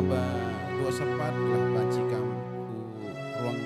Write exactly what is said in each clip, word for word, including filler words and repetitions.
ba dua sepat gelah banci kam ku ruang.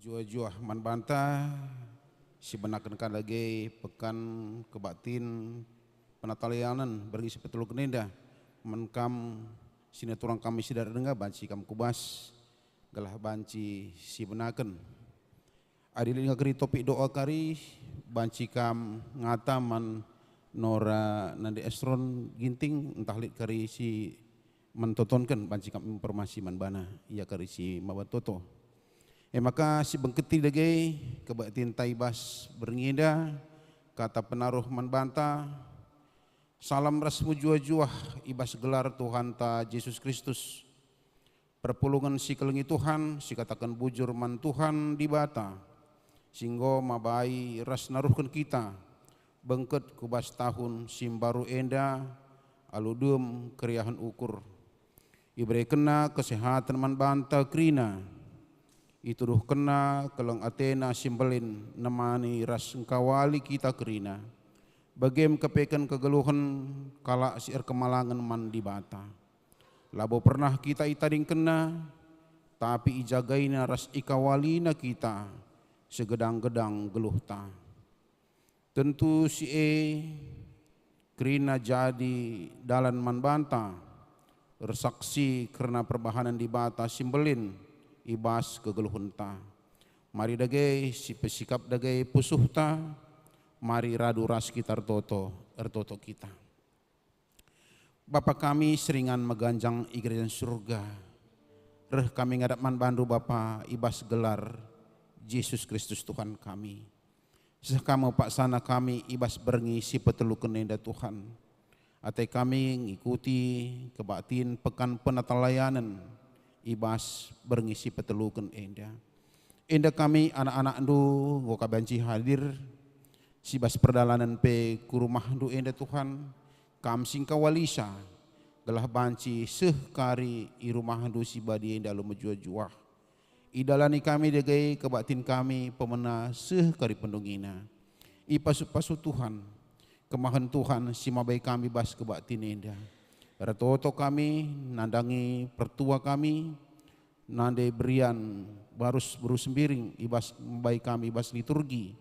Juah-juah man banta, sibenaken ka dage pekan kebaktin penatalayanen berngi si peteluken enda, man kam si naturang kami si darat denga banci kam kubas, gelah banci sibenaken. Adi lit nge kari topik doa kari, banci kam ngata man Nora Nande Esron Ginting, ntah lit kari si mentotonken, banci kam informasi man bana, ia kari si maba toto. E maka sibengketi dage kebaktinta i bas berngi enda, kata penaruh man banta, salam ras mejuah-juah i bas gelar Tuhanta Jesus Kristus. Perpulungen si kelengi Tuhan, sikataken bujur man Tuhan Dibata, si enggo mabai ras naruhken kita bengket ku bas tahun si mbaru enda alu dem keriahen ukur. IberekenNa kesehaten man banta kerina, ituduhkenNa keleng ateNa si mbelin nemani ras engkawali kita kerina, bagem kepeken kegeluhen kalak si erkemalangen man Dibata. Labo pernah kita itadingkenNa, tapi ijagaina ras ikawalina kita segedang-gedang geluhta. Tentu si e kerina jadi dalan man banta ersaksi kerna perbahanen Dibata si mbelin i bas kegeluhenta. Mari dage sipesikap dage pusuhta, mari radu ras kita ertoto, ertoto kita. Bapa kami si ringan meganjang i Kerajaan Surga, reh kami ngadap man bandu Bapa i bas gelar Jesus Kristus Tuhan kami. Seh ka me paksana kami i bas berngi si peteluken enda Tuhan. Ate kami ngikuti kebaktin pekan penatalayanen i bas berngi si peteluken enda. Enda kami anak-anakndu enggo ka banci hadir, si bas perdalanen pe ku rumahndu enda Tuhan, Kam si engkawalisa, gelah banci seh kari i rumahndu si badia enda alu mejuah-juah. Idalani kami dage kebaktin kami pemena seh kari pendungina. Ipasu-pasu Tuhan, kemahen Tuhan si mabai kami bas kebaktin enda. Ertoto kami nandangi pertua kami, Nande Berian Barus Beru Sembiring i bas, mbai kami i bas liturgi,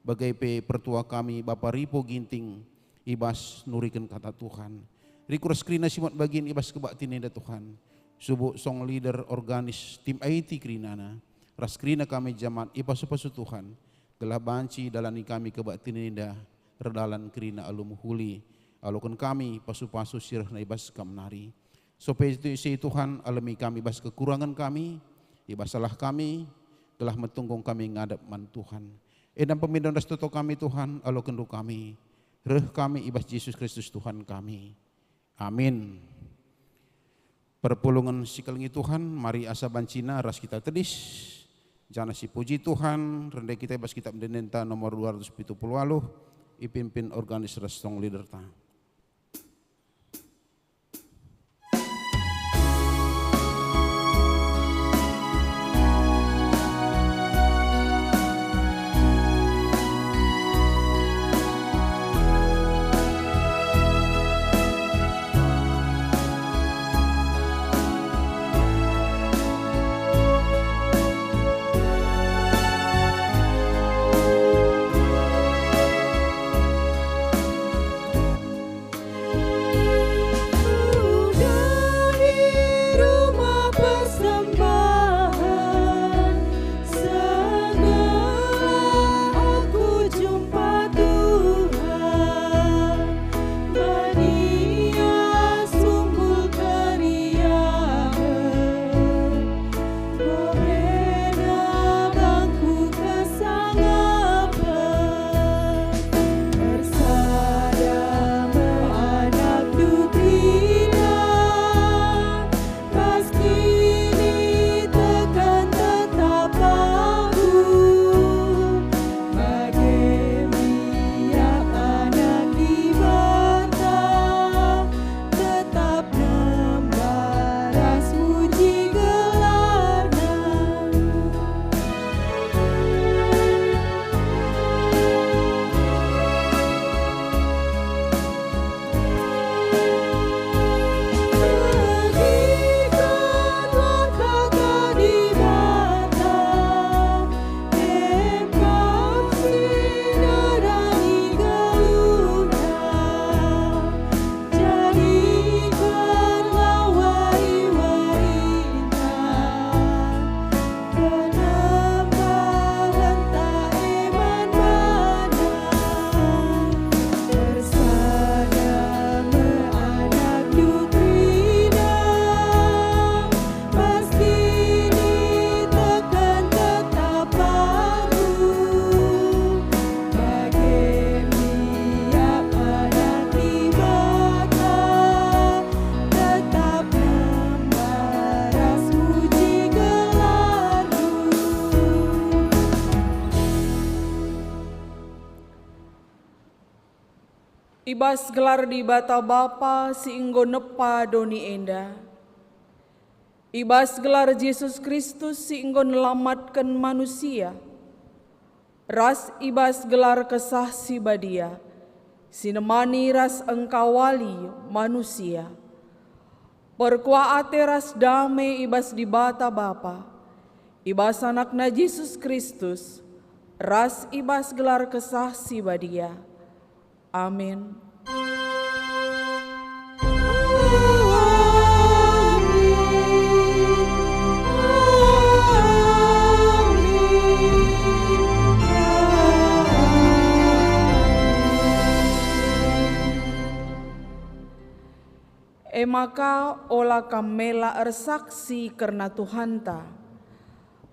bage pe pertua kami Bapa Ripo Ginting i bas nuriken Kata Tuhan. Riku ras kerina si muat bagin i bas kebaktin enda Tuhan. Subuk song leader, organis, tim I T kerinana, ras kerina kami jemaat ipasu-pasu Tuhan, gelah banci dalani kami kebaktin enda erdalan kerina alu mehuli, aloken kami pasu-pasu si rehna i bas Kam nari. Sope ise Tuhan, alemi kami bas kekurangen kami, i bas salah kami, gelah metunggung kami ngadap man Tuhan. Enda pemindon ras toto kami Tuhan, alokenndu kami, reh kami i bas Jesus Kristus Tuhan kami. Amin. Perpulungen si kelengi Tuhan, mari asa bancina ras kita tedis, janah sipuji Tuhan, rende kita i bas Kitab Ende-Endenta nomor dua ratus pitu puluh waluh, ipimpin organis ras song leaderta. I bas gelar Dibata Bapa si enggo nepa doni enda, i bas gelar Jesus Kristus si enggo nelamatken manusia, ras i bas gelar Kesah Si Badia si nemani ras engkawali manusia, perkuah ate ras dame i bas Dibata Bapa, i bas AnakNa Jesus Kristus, ras i bas gelar Kesah Si Badia. Amin. E maka ola kam mela ersaksi kerna Tuhanta.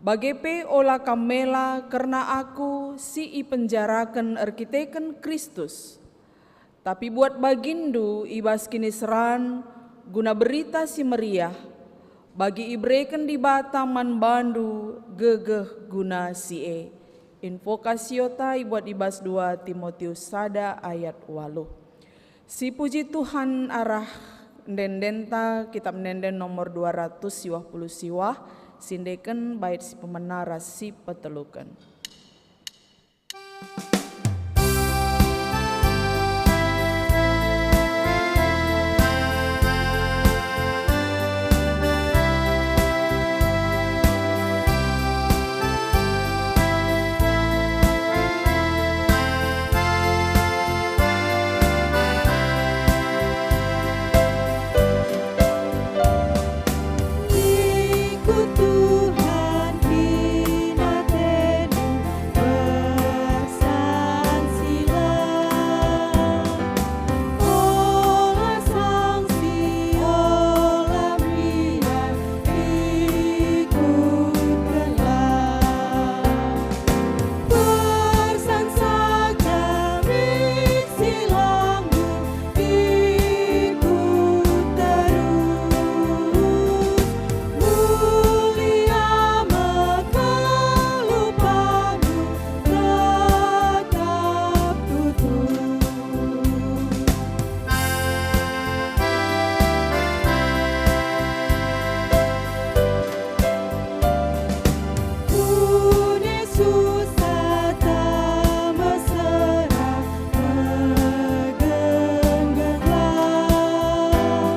Bage pe ola kam mela kerna aku si ipenjaraken erkiteken Kristus. Tapi buat baginndu i bas kiniseran guna Berita Si Meriah, bagi ibereken Dibata man bandu gegeh guna si e. Invokasiota ibuat i bas dua Timotius sada ayat waluh. Sipuji Tuhan, arah ende-endenta Kitab Ende-enden nomor dua ratus siwah puluh siwah, sindeken bait si pemena ras si peteluken. Ikut Tuhan kin atendu, bersaksilah. Ola sangsi, ola meriah, ikutkenlah. Bersaksilah min silamndu, ikut terus. Mulia me keluhanndu, tetap tutus. Tune susah ta mesera, megenggenglah.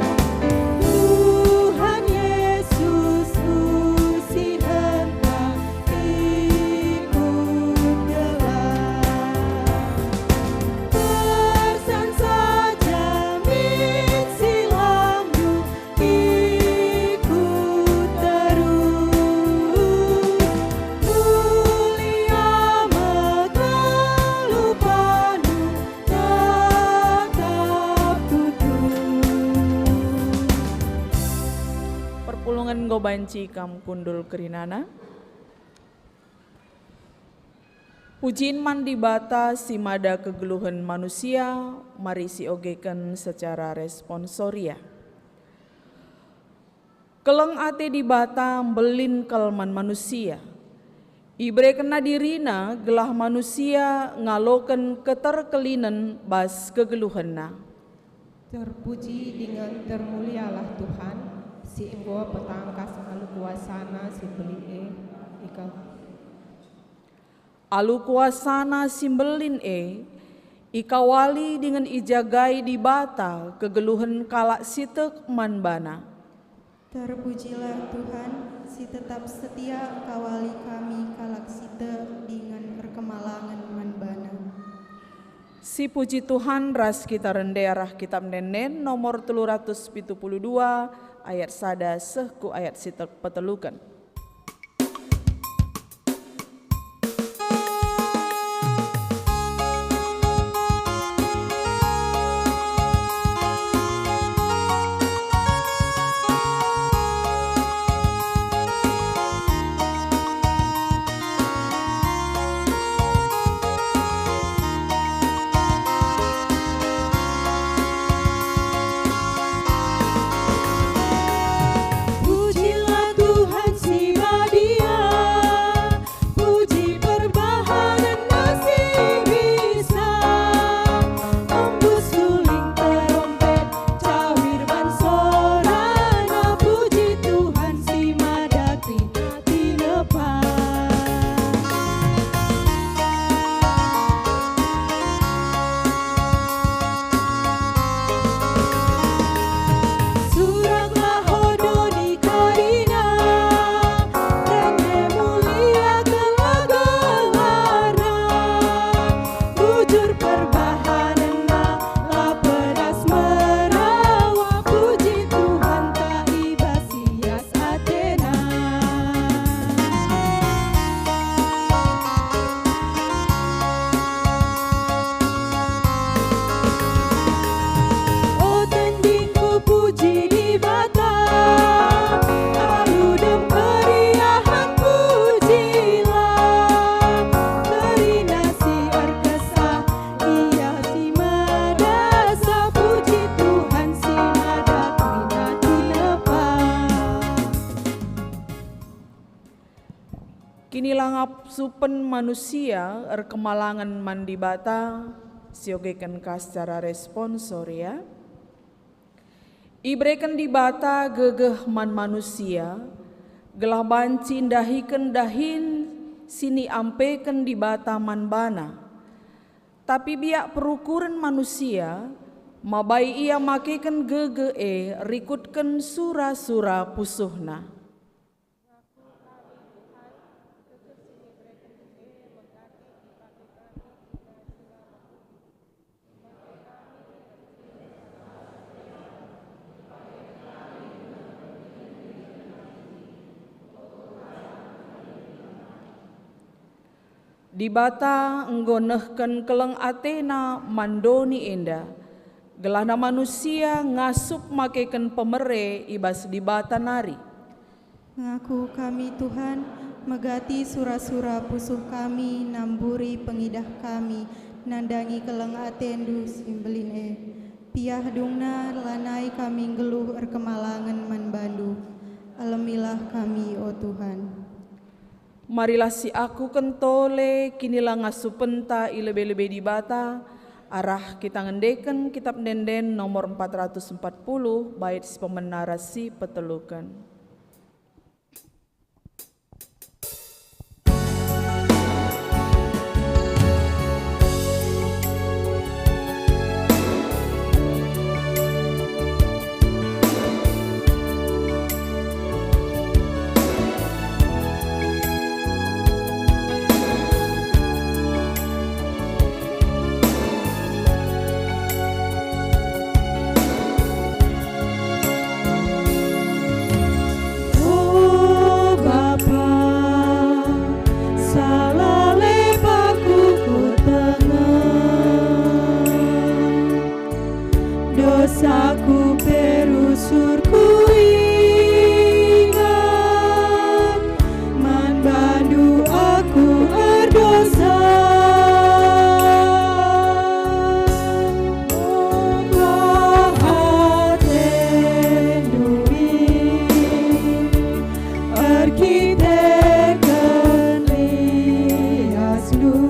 Tuhan Yesus, usihenta, ikut gelah. Bersaksilah min silamndu, ikut terus. Mulia me keluhanndu, tetap tutus. Perpulungen enggo banci kam kundul kerinana. Pujin man Dibata si mada kegeluhen manusia, mari siogeken secara responsoria. Keleng ate Dibata mbelin kal man manusia. IberekenNa diriNa gelah manusia ngaloken keterkelinen bas kegeluhenna. Terpuji dingen termulialah Tuhan, si enggo petangkas alu kuasaNa si mbelin e, ika-, alu kuasaNa si mbelin e, ikawali dingen ijagai Dibata kegeluhen kalak si tek man baNa. Terpujilah Tuhan, si tetap setia ngkawali kami kalak si tek dingen erkemalangen man baNa. Sipuji Tuhan ras kita rende arah Kitab Ende-enden nomor telu ratus pitu puluh dua ayat sada seh ku ayat si te-, peteluken. Pujilah Tuhan si Supen manusia erkemalangen man Dibata, siogeken ka secara responsor, ya. Ibereken Dibata gegeh man manusia, gelah banci ndahiken dahin si niampeken Dibata man bana. Tapi biak perukuren manusia, mabai ia makeken gegeh e rikutken sura-sura pusuhna. Dibata enggo nehken keleng ateNa man doni enda, gelahna manusia ngasup makeken pemere i bas Dibata nari. Ngaku kami, Tuhan, megati sura-sura pusuh kami, namburi pengidah kami, nandangi keleng ateNdu si mbelin e. Piah dungna lanai kami nggeluh erkemalangen man baNdu. Alemilah kami, o Tuhan. Marilah siakuken tole kinilangasupenNa i lebe-lebe Dibata, arah kita ngendeken Kitab Ende-enden nomor empat ratus empat puluh, bait si pemena ras si peteluken. O Bapa, sala lepaku kutengah, dosaku pe rusur kuingat, man baNdu aku erdosa. Enggo atendu min erkiteken liasndu,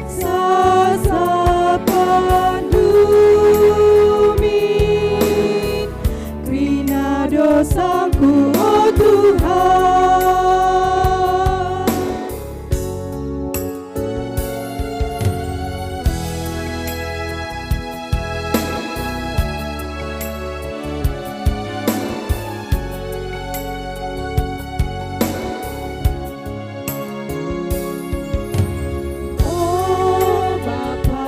sasapenndu min kerina dosaku, o Tuhan. O Bapa,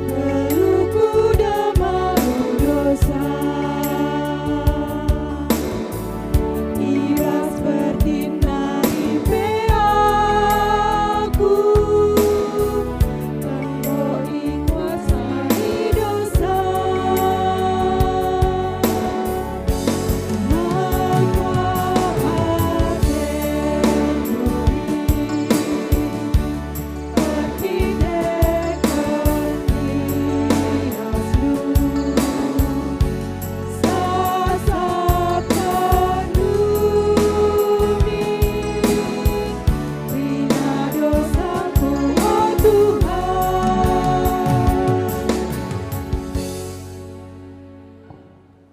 geluhku dame dosa. I bas pertin nari pe aku enggo ikuasai dosa. Maka atendu min erkiteken liasndu, sasapenndu min kerina dosaku, o Tuhan.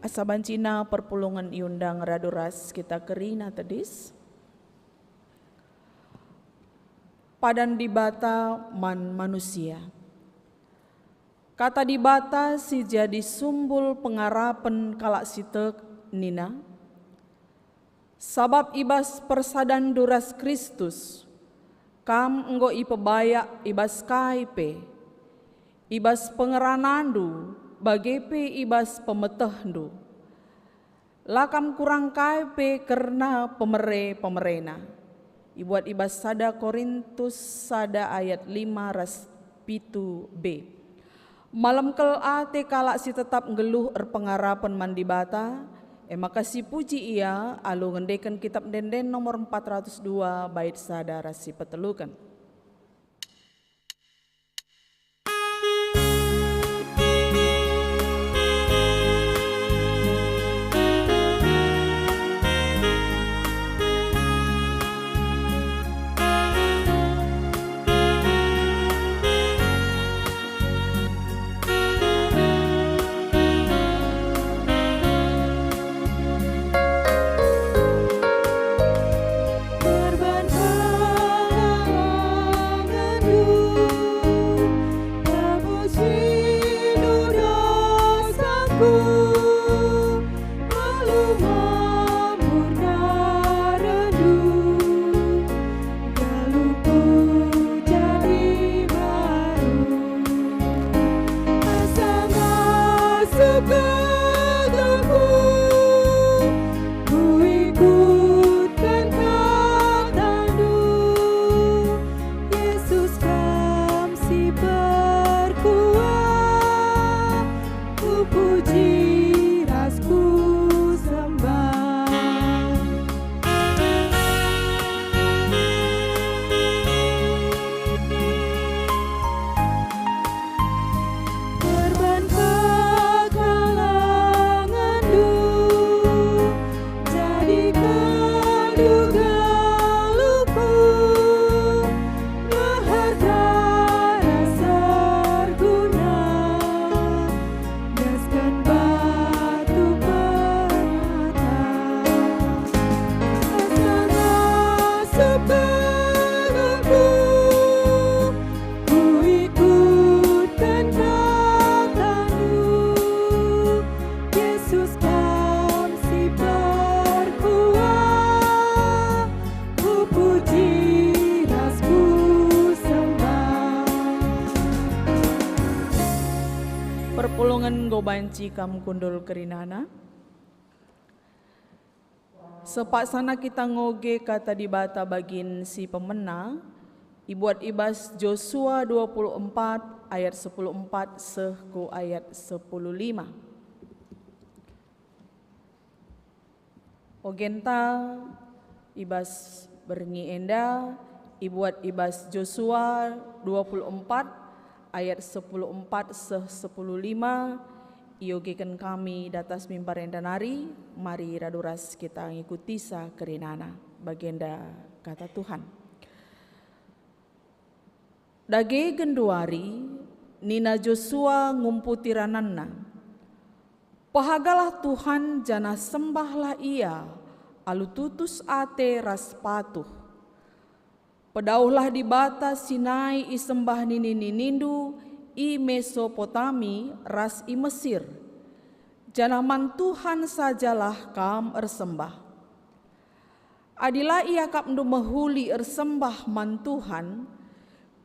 Asa banci perpulungen iundang radu ras kita kerina tedis. Padan Dibata man manusia. Kata Dibata si jadi sumbul pengarapen kalak si tek nina, "Sabap i bas persadanndu ras Kristus, kam enggo ipebayak i bas kai pe, i bas pengeranandu, bage pe i bas pemetehndu." La kam kurang kai pe kerna pemere-pemerena. Ibuat i bas sada Korintus sada ayat lima ras pitu b. Malem kal ate kalak si tetap nggeluh erpengarapen man Dibata, e maka sipuji ia alu ngendeken Kitab Ende-enden nomor empat ratus dua bait sada ras si peteluken. Enggo banci kam kundul kerinana. Sepaksana kita ngoge Kata Dibata bagin si pemena, ibuat i bas Josua dua puluh empat ayat sepuluh empat seh ku ayat sepuluh lima. Ogenta i bas berngi enda ibuat i bas Josua dua puluh empat ayat sepuluh empat seh sepuluh lima, iogeken kami datas mimbar enda nari, mari radu ras kita ngikutisa kerinana. Bagenda kata Tuhan. Dage genduari, nina Josua ngumputi rananna, "Pehagalah Tuhan janah sembahlah Ia alu tutus ate ras patuh. Pedauhlah Dibata si nai isembah nini-ninindu i Mesopotami ras i Mesir, janah man Tuhan sajalah kam ersembah. Adi la iakapndu mehuli ersembah man Tuhan,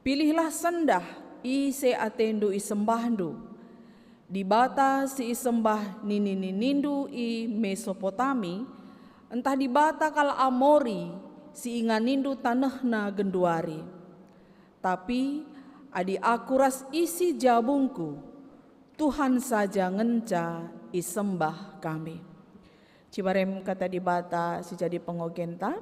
pilihlah sendah ise atendu isembahndu, dibata si isembah nini-ninindu i Mesopotami, ntah dibata kalak Amori si inganindu tanehna genduari. Tapi adi aku ras isi jabungku, Tuhan saja ngenca isembah kami." Cibarem Kata Dibata si jadi pengogenta.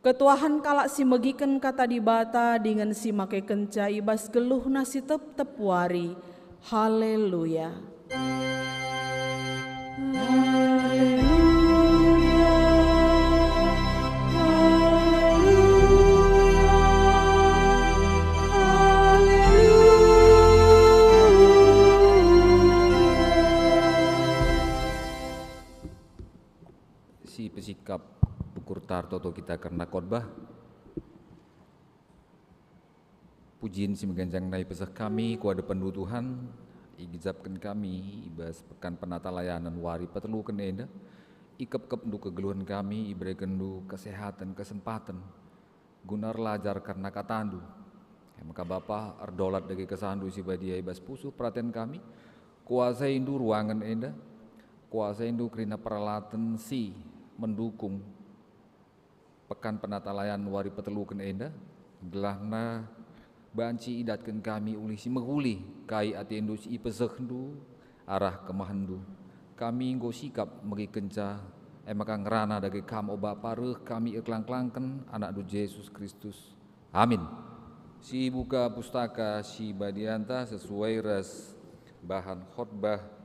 Ketuahen kalak si megiken Kata Dibata dingen si makekenca i bas geluhna si tep-tep wari. Haleluya. Si pesikap ukur tartoto kita kerna khotbah. Pujin si meganjang nai peseh kami ku adepenNdu Tuhan, igejapken kami i bas pekan penatalayanen wari peteluken enda. IkepkepNdu kegeluhen kami, iberekenNdu kesehaten, kesempaten, guna erlajar kerna kataNdu. E maka Bapa, erdolat dage kesahndu si badia i bas pusuh peraten kami, kuasaindu ruangen enda, kuasaindu kerina peralaten si mendukung pekan penatalayanen wari peteluken enda, gelahna banci idatken kami ulih si mehuli kai atendu si ipesehndu arah kemahenndu. Kami enggo sikap megikenca, e maka ngerana dage Kam, o Bapa, reh kami erkelang-kelangken AnakNdu Jesus Kristus. Amin. Sibuka Pustaka Si Badianta sesuai ras bahan khotbah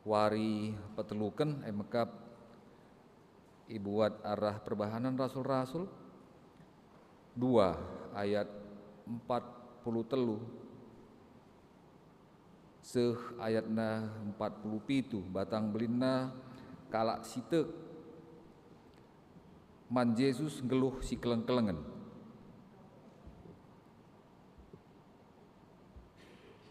wari peteluken, e mekap ibuat arah Perbahanen Rasul-rasul dua ayat empat puluh telu seh ayatna empat puluh pitu, batang belinna kalak si tek man Jesus nggeluh si keleng-kelengen.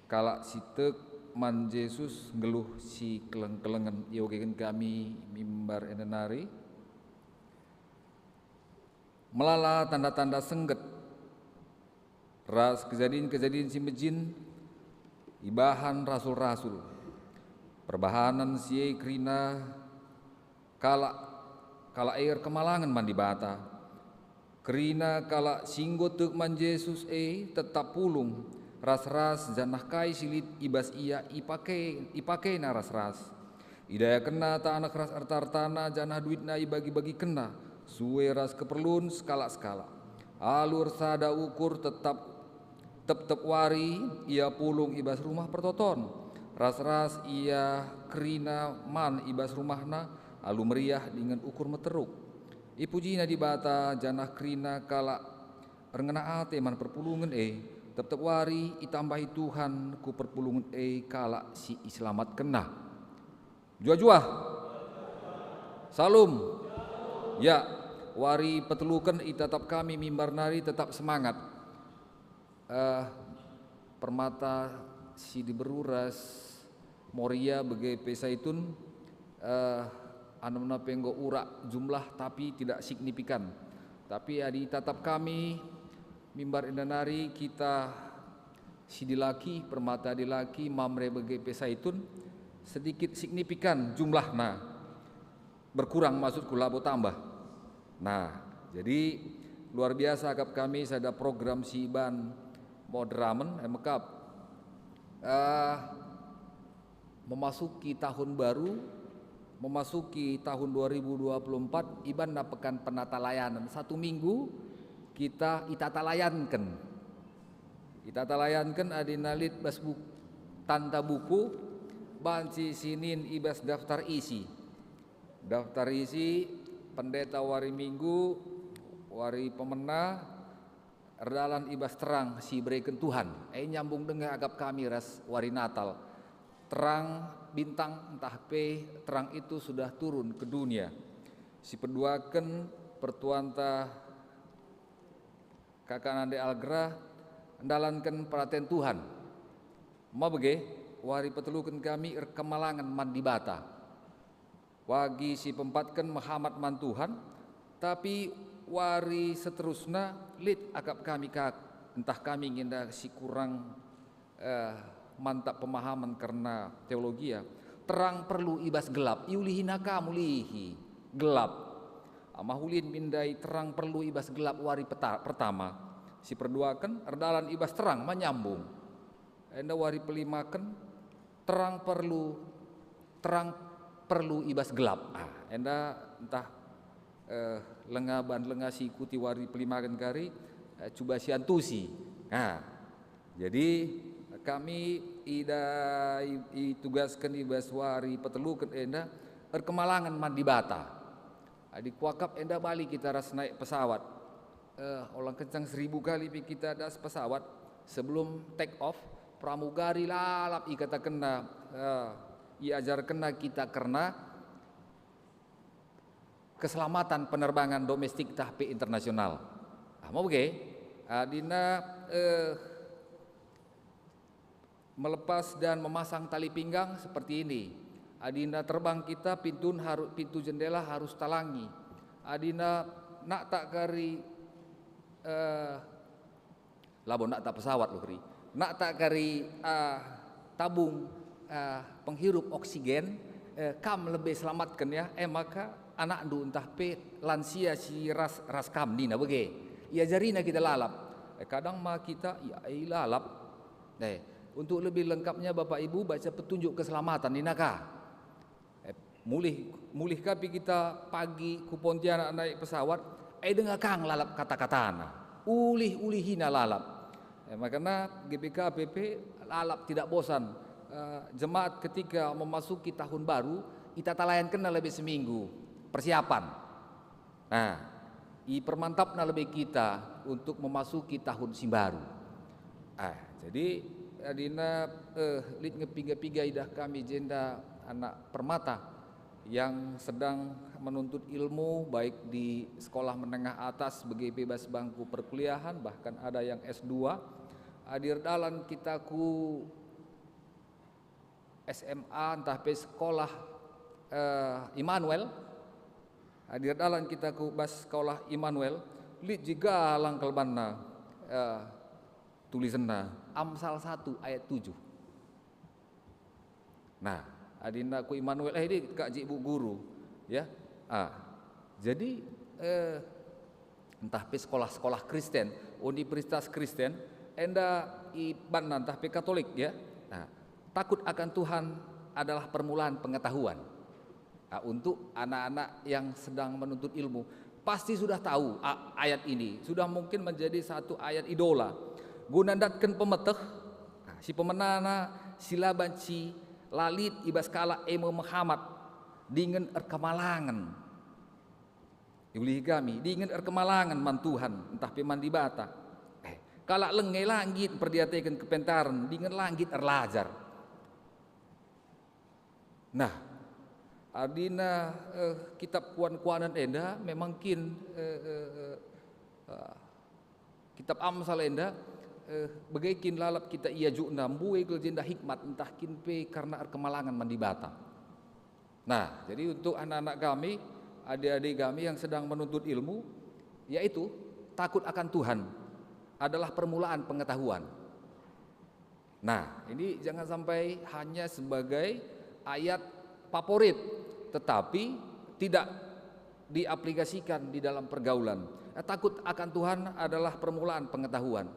Kalak si tek man Jesus nggeluh si keleng-kelengen. Iogeken kami mimbar enda nari. Melala tanda-tanda sengget ras kejadin-kejadin si mejin ibahan rasul-rasul. Perbahanen si e kerina kalak, kalak e erkemalangen man Dibata. Kerina kalak si enggo tek man Jesus e tetap pulung ras-ras, janah kai si lit i bas ia ipake, ipakena ras-ras. Idayakenna taneh ras erta-ertana, janah duitna ibagi-bagikenna sue ras keperlun sekalak-sekalak. Alu ersada ukur tetap Tep-tep wari ia pulung i bas Rumah Pertoton, ras-ras ia kerina man i bas rumahna alu meriah dingen ukur meteruk. Ipujina Dibata, janah kerina kalak erngena ate man perpulungen e. Tep-tep wari itambahi Tuhan ku perpulungen e kalak si iselamatkenNa. Juah-juah. Salum. Ya, wari peteluken itatap kami mimbar nari tetap semangat. Eh, permata si diberu ras Moria bage pe Saitun, eh, anemna pe enggo urak jumlah tapi tidak signifikan. Tapi adi itatap kami mimbar enda nari, kita Si dilaki, Permata dilaki, Mamre bage pe Saitun, sedikit signifikan jumlahna, berkurang maksudku, labo tambah. Nah, jadi luar biasa akap kami sada program si iban moderamen, eh, mekap. Eh, memasuki tahun baru, memasuki tahun dua ribu dua puluh empat, ibanna pekan penatalayanen. Satu minggu kita itatalayanken. Itatalayanken adina lit bas buk-, tanta buku, banci sinin i bas daftar isi. Daftar isi, pendeta wari Minggu, wari pemena, erdalan i bas terang si ibereken Tuhan. E nyambung denga akap kami ras wari Natal. Terang bintang ntah pe terang itu sudah turun ke dunia. Si peduaken pertuanta Kaka Nande Algera ndalanken peraten Tuhan. Ma bage, wari peteluken kami erkemalangen man Dibata. Wagi si pempatken mehamat man Tuhan, tapi wari seterusna lit akap kami ka, ntah kami nge enda si kurang, eh, mantap pemahaman kerna teologia. Terang perlu i bas gelap, iulihina ka mulihi gelap. Amah ulin mindai terang perlu i bas gelap wari peta-, pertama. Si perduaken erdalan i bas terang, manyambung. Enda wari pelimaken, terang perlu, terang perlu i bas gelap. Ah, enda ntah, eh, lenga ban lenga si ikuti wari pelimaken kari, eh, cuba siantusi. Nah, jadi kami ida-, i-, itugasken i bas wari peteluken enda erkemalangen man Dibata. Adi kuakap enda bali kita ras naik pesawat. Eh, olang kencang seribu kali pe kita das pesawat, sebelum take off, pramugari lalap ikatakenna, eh, iajarkenna kita kerna keselamatan penerbangan domestik tah pe internasional. Ah, ma bage? Adina, eh, melepas dan memasang tali pinggang seperti ini. Adina terbang kita, pintu haru-, pintu jendela harus talangi. Adina nakta kari, eh, labo nakta pesawat loh kari. Nakta kari, eh, tabung, eh, penghirup oksigen, eh, kam lebe selamatken ya. Eh, maka anakndu ntah pe lansia si ras, ras kam nina bage. Iajarina kita lalap. Eh, kadang ma kita, ya, eh, lalap. Eh, untuk lebih lengkapnya Bapak Ibu baca petunjuk keselamatan nina ka. Eh, mulih, mulih ka pe kita pagi ku Pontianak naik pesawat, eh, denga ka nge lalap kata-katana. Ulih-ulihina lalap. Eh, makana G B K P P lalap tidak bosan. Eh, jemaat ketika memasuki tahun baru, itatalayankenna lebe seminggu persiapan. Nah, ipermantapna lebe kita untuk memasuki tahun si baru. Ah, jadi adina, eh, lit nge piga-piga idah kami jenda anak Permata yang sedang menuntut ilmu, baik di sekolah menengah atas, bage pe bas bangku perkuliahan, bahkan ada yang S dua. Adi erdalan kita ku S M A ntah pe sekolah, eh, Immanuel. Adi erdalan kita ku bas sekolah Immanuel, lit je galang kal banna, eh, tulisenna, Amsal satu ayat tujuh. Nah, adina ku Immanuel, eh, lit kak je ibu guru, ya. Ah, jadi, eh, ntah pe sekolah-sekolah Kristen, universitas Kristen, enda ibanna ntah pe Katolik, ya. Nah, takut akan Tuhan adalah permulaan pengetahuan. Nah, untuk anak-anak yang sedang menuntut ilmu, pasti sudah tahu a-, ayat ini, sudah mungkin menjadi satu ayat idola. Guna ndatken pemeteh, nah, si pemenana, si la banci la lit i bas kalak e me mehamat, dingen erkemalangen. Iulihi kami, dingen erkemalangen man Tuhan, ntah pe man Dibata. Eh, kalak lenge la nggit mperdiateken kepentaren, dingen la nggit erlajar. Nah, adina, eh, kitab kuan-kuanen enda memang kin, eh, eh, eh, ah, kitab Amsal enda, eh, bage kin lalap kita iajukna, mbue kal jenda hikmat, ntah kin pe karna erkemalangen man Dibata. Nah, jadi untuk anak-anak kami, adik-adik kami yang sedang menuntut ilmu, yaitu takut akan Tuhan adalah permulaan pengetahuan. Nah, ini jangan sampai hanya sebagai ayat favorit, tetapi tidak diaplikasikan di dalam pergaulan. Eh, takut akan Tuhan adalah permulaan pengetahuan.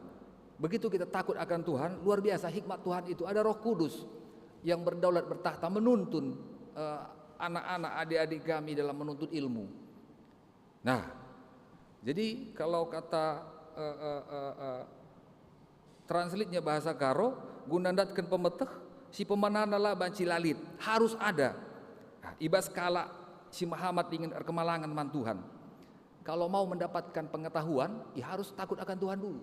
Begitu kita takut akan Tuhan, luar biasa hikmat Tuhan itu. Ada Roh Kudus yang berdaulat, bertakhta, menuntun, eh, anak-anak, adik-adik kami dalam menuntut ilmu. Nah, jadi kalau kata, eh, eh, eh, eh, translate-nya bahasa Karo, guna ndatken pemeteh, si pemenana la banci la lit, harus ada. Nah, i bas kalak si mehamat dingen erkemalangen man Tuhan, kalau mau mendapatkan pengetahuan, ya harus takut akan Tuhan dulu.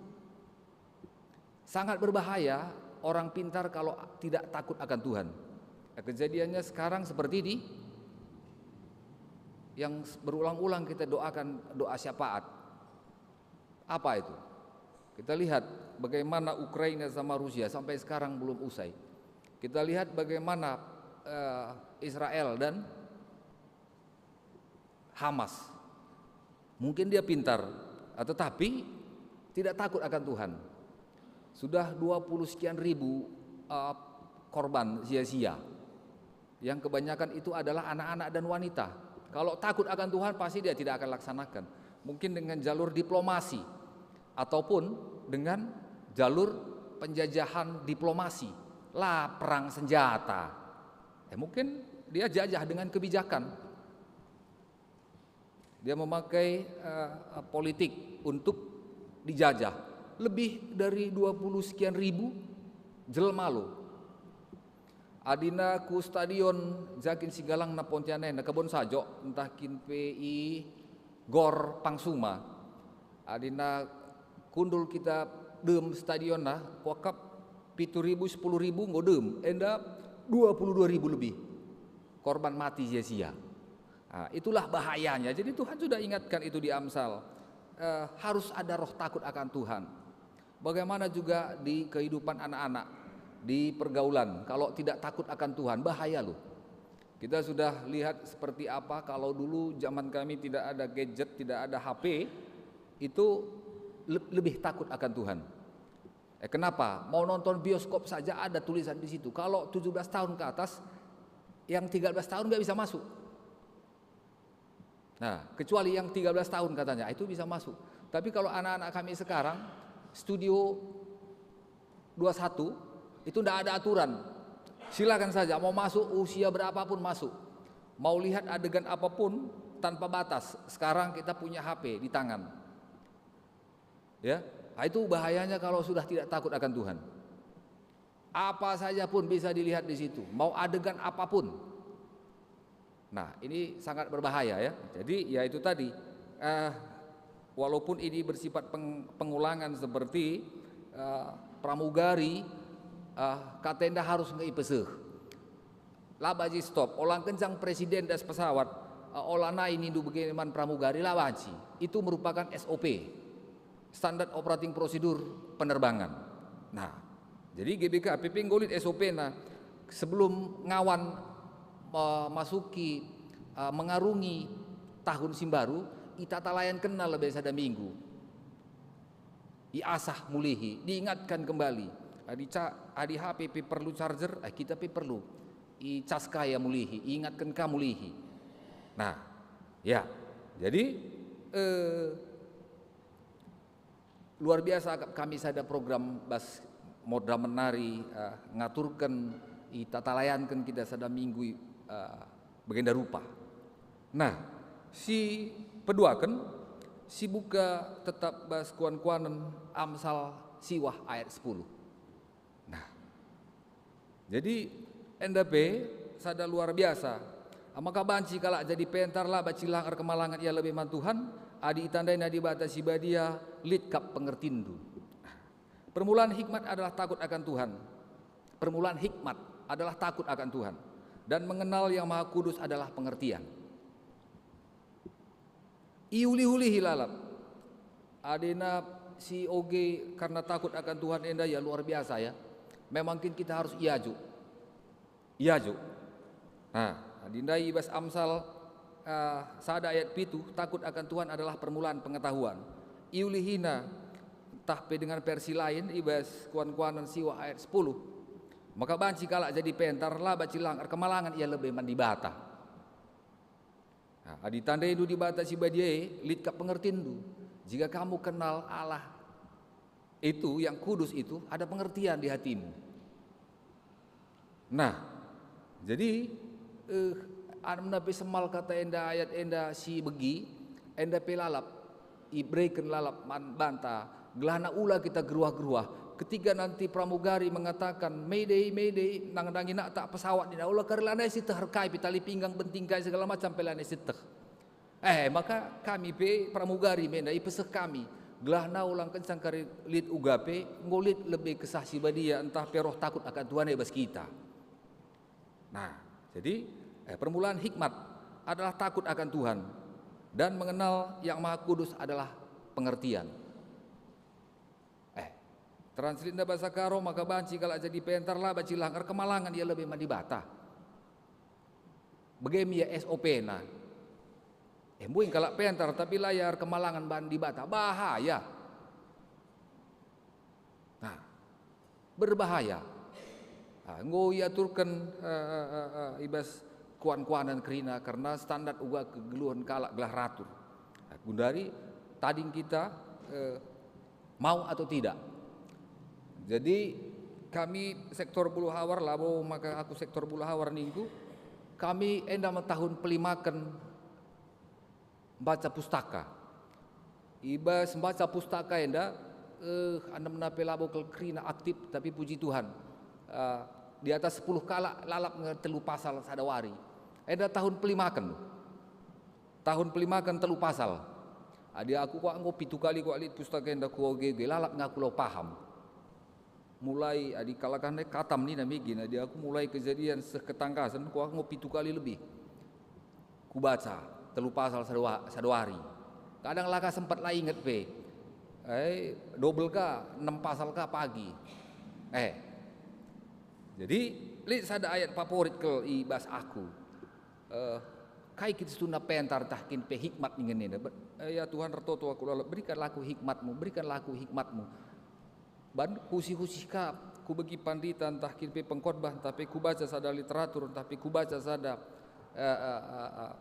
Sangat berbahaya orang pintar kalau tidak takut akan Tuhan. Kejadiannya sekarang seperti di yang berulang-ulang kita doakan doa syafaat. Apa itu? Kita lihat bagaimana Ukraina sama Rusia sampai sekarang belum usai. Kita lihat bagaimana, eh, Israel dan Hamas. Mungkin dia pintar, eh, tetapi tidak takut akan Tuhan. Sudah dua puluh sekian ribu, eh, korban sia-sia. Yang kebanyakan itu adalah anak-anak dan wanita. Kalau takut akan Tuhan, pasti dia tidak akan laksanakan. Mungkin dengan jalur diplomasi ataupun dengan jalur penjajahan diplomasi. La perang senjata. Eh, mungkin dia jajah dengan kebijakan. Dia memakai, eh, politik untuk dijajah. Lebih dari dua puluh sekian ribu jelma lo. Adina ku stadion Jakin Sigalangna Pontianena, Kebon Sajok, ntah kin pe i Gor Pangsuma. Adina kundul kita dem stadionna, kuakap pitu ribu, sepuluh ribu enggo dem, enda dua puluh dua ribu lebih korban mati sia-sia. Nah, itulah bahayanya. Jadi Tuhan sudah ingatkan itu di Amsal. Eh, harus ada roh takut akan Tuhan. Bagaimana juga di kehidupan anak-anak, di pergaulan. Kalau tidak takut akan Tuhan, bahaya loh. Kita sudah lihat seperti apa kalau dulu zaman kami tidak ada gadget, tidak ada H P, itu le-, lebih takut akan Tuhan. Eh, kenapa? Mau nonton bioskop saja ada tulisan di situ. Kalau tujuh belas tahun ke atas, yang tiga belas tahun nggak bisa masuk. Nah, kecuali yang tiga belas tahun katanya, itu bisa masuk. Tapi kalau anak-anak kami sekarang, studio dua satu, itu ndak ada aturan. Silakan saja, mau masuk usia berapapun masuk. Mau lihat adegan apapun tanpa batas. Sekarang kita punya H P di tangan. Ya, ah, itu bahayanya kalau sudah tidak takut akan Tuhan. Apa saja pun bisa dilihat di situ, mau adegan apapun. Nah, ini sangat berbahaya ya. Jadi ya itu tadi, eh, walaupun ini bersifat peng-, pengulangan seperti, eh, pramugari, eh, kata enda harus nge-, ipeseh. La banci stop, ola ngenca presiden das pesawat, eh, ola nai nindu bage man pramugari, la banci. Itu merupakan S O P, standar operating prosedur penerbangan. Nah, jadi G B K P P nggo lit S O P-na sebelum ngawan, eh, masuki, eh, mengarungi tahun si mbaru, itata layankenna lebe sada minggu. Iasah mulihi, diingatkan kembali. Adi ca-, adi H P pe perlu charger, eh, kita pe perlu. Icas ka ia mulihi, iingatken ka mulihi. Nah, ya. Jadi, eh, luar biasa akap kami sada program bas modern nari, eh, ngaturken, itata layanken kita sada minggu, eh, bagenda rupa. Nah, si peduaken, si buka tetap bas kuan-kuanen Amsal siwah ayat sepuluh. Nah, jadi enda pe sada luar biasa. Maka banci kalak jadi pentar la banci lang erkemalangen ia lebe man Tuhan, adi itandaina Dibata si Badia, lit kap pengertinndu. Permulaan hikmat adalah takut akan Tuhan. Permulaan hikmat adalah takut akan Tuhan. Dan mengenal Yang Maha Kudus adalah pengertian. Iulih-ulihi lalap. Adina si oge karena takut akan Tuhan enda ya luar biasa ya. Memang kin kita harus iajuk. Iajuk. Nah, adi ndai i bas Amsal, eh, sada ayat pitu, takut akan Tuhan adalah permulaan pengetahuan. Iulihina, ntah pe dengan versi lain, i bas kuan-kuanen siwah ayat sepuluh, Maka banci kalak jadi pentar, la banci lang erkemalangen ia lebe man Dibata. Nah, adi tandaindu Dibata si Badia e, lit kap pengertinndu. Jika kamu kenal Allah itu yang kudus itu, ada pengertian di hatimu. Nah, jadi, eh, anemna pe semal kata enda, ayat enda si begi, enda pe lalap, ibereken lalap man banta, gelahna ula kita geruah-geruah. Ketika nanti pramugari mengatakan, "Mayday, mayday," nandangi nakta pesawat nina, "Ula kari lanai sieteh erkai pe tali pinggang, benting kai segala macam pe lanai sieteh." Eh, maka kami pe pramugari me enda ipeseh kami, gelahna ulang kencang kari lit uga pe, enggo lit lebe Kesah Si Badia ntah pe roh takut akan Tuhan e bas kita. Nah, jadi, eh, permulaan hikmat adalah takut akan Tuhan, dan mengenal Yang Maha Kudus adalah pengertian. Eh, translitna basa Karo maka banci kalak jadi pentar, la banci lang erkemalangen ia lebe man Dibata. Bage me ia S O P-na. Eh, mbuin kalak pentar tapi la ia erkemalangen man Dibata. Bahaya. Nah, berbahaya. Ah, enggo iaturken, eh, eh, eh, eh, i bas kuan-kuanen kerina kerna standar uga kegeluhen kalak gelah ratur. Nah, gundari tading kita, eh, mau atau tidak. Jadi, kami sektor Buluhawar, labo maka aku sektor Buluhawar ningku, kami enda me tahun pelimaken mbaca pustaka. I bas mbaca pustaka enda, eh, anemna pe labo kal kerina aktif, tapi puji Tuhan, eh, di atas sepuluh kalak lalap nge telu pasal sada wari. Enda tahun pelimaken. Tahun pelimaken telu pasal. Adi aku kuakap enggo pitu kali kuakap lit pustaka enda kuoge-oge, lalap nge aku lau paham. Mulai adi kalak ndai katam nina megi, adi aku mulai Kejadian seh Ketangkasen, kuakap enggo pitu kali lebih. Kubaca telu pasal sada wa-, sada wari. Kadang la ka sempat la inget pe. Eh, dobel ka, enem pasal ka pagi. Eh. Jadi, lit sada ayat favorit kal i bas aku. Eh, kai kin situhuna pentar ntah kin pe hikmat ningen enda? Ber-, eh, ya Tuhan, ertoto aku lalap, berikanlah aku hikmat-Mu, berikanlah aku hikmat-Mu. Ban kusih-usih ka, kubegi pandita ntah kin pe pengkhotbah, ntah pe kubaca sada literatur, ntah pe kubaca sada, eh, eh, eh, eh,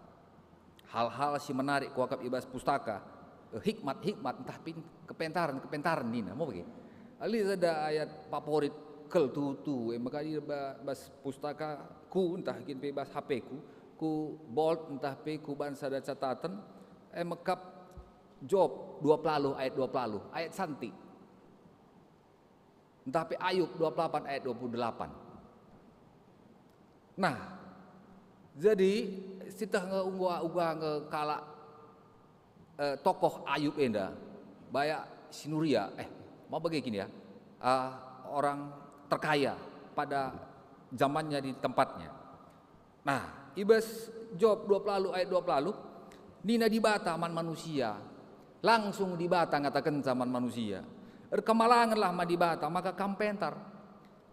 hal-hal si menarik kuakap i bas pustaka, eh, hikmat-hikmat, ntah pe kepentaren-kepentaren nina, mau bage. Lit sada ayat favorit kal tuhu-tuhu, e maka i ba-, bas pustakaku, ntah kin pe bas H P-ku, ku bold, ntah pe kuban sada cataten, e mekap Job dua puluh ayat dua puluh, ayat santi. Ntah pe Ayub dua puluh delapan ayat dua puluh delapan. Nah, jadi sieteh nge uga, uga nge kalak, eh, tokoh Ayub enda, bayak si nuria, eh, mau bage kin ya, ah, orang terkaya pada zamannya di tempatnya. Nah, i bas Job dua puluh ayat dua puluh, nina Dibata man manusia, langsung Dibata ngatakenca man manusia, "Erkemalangenlah man Dibata, maka kam pentar.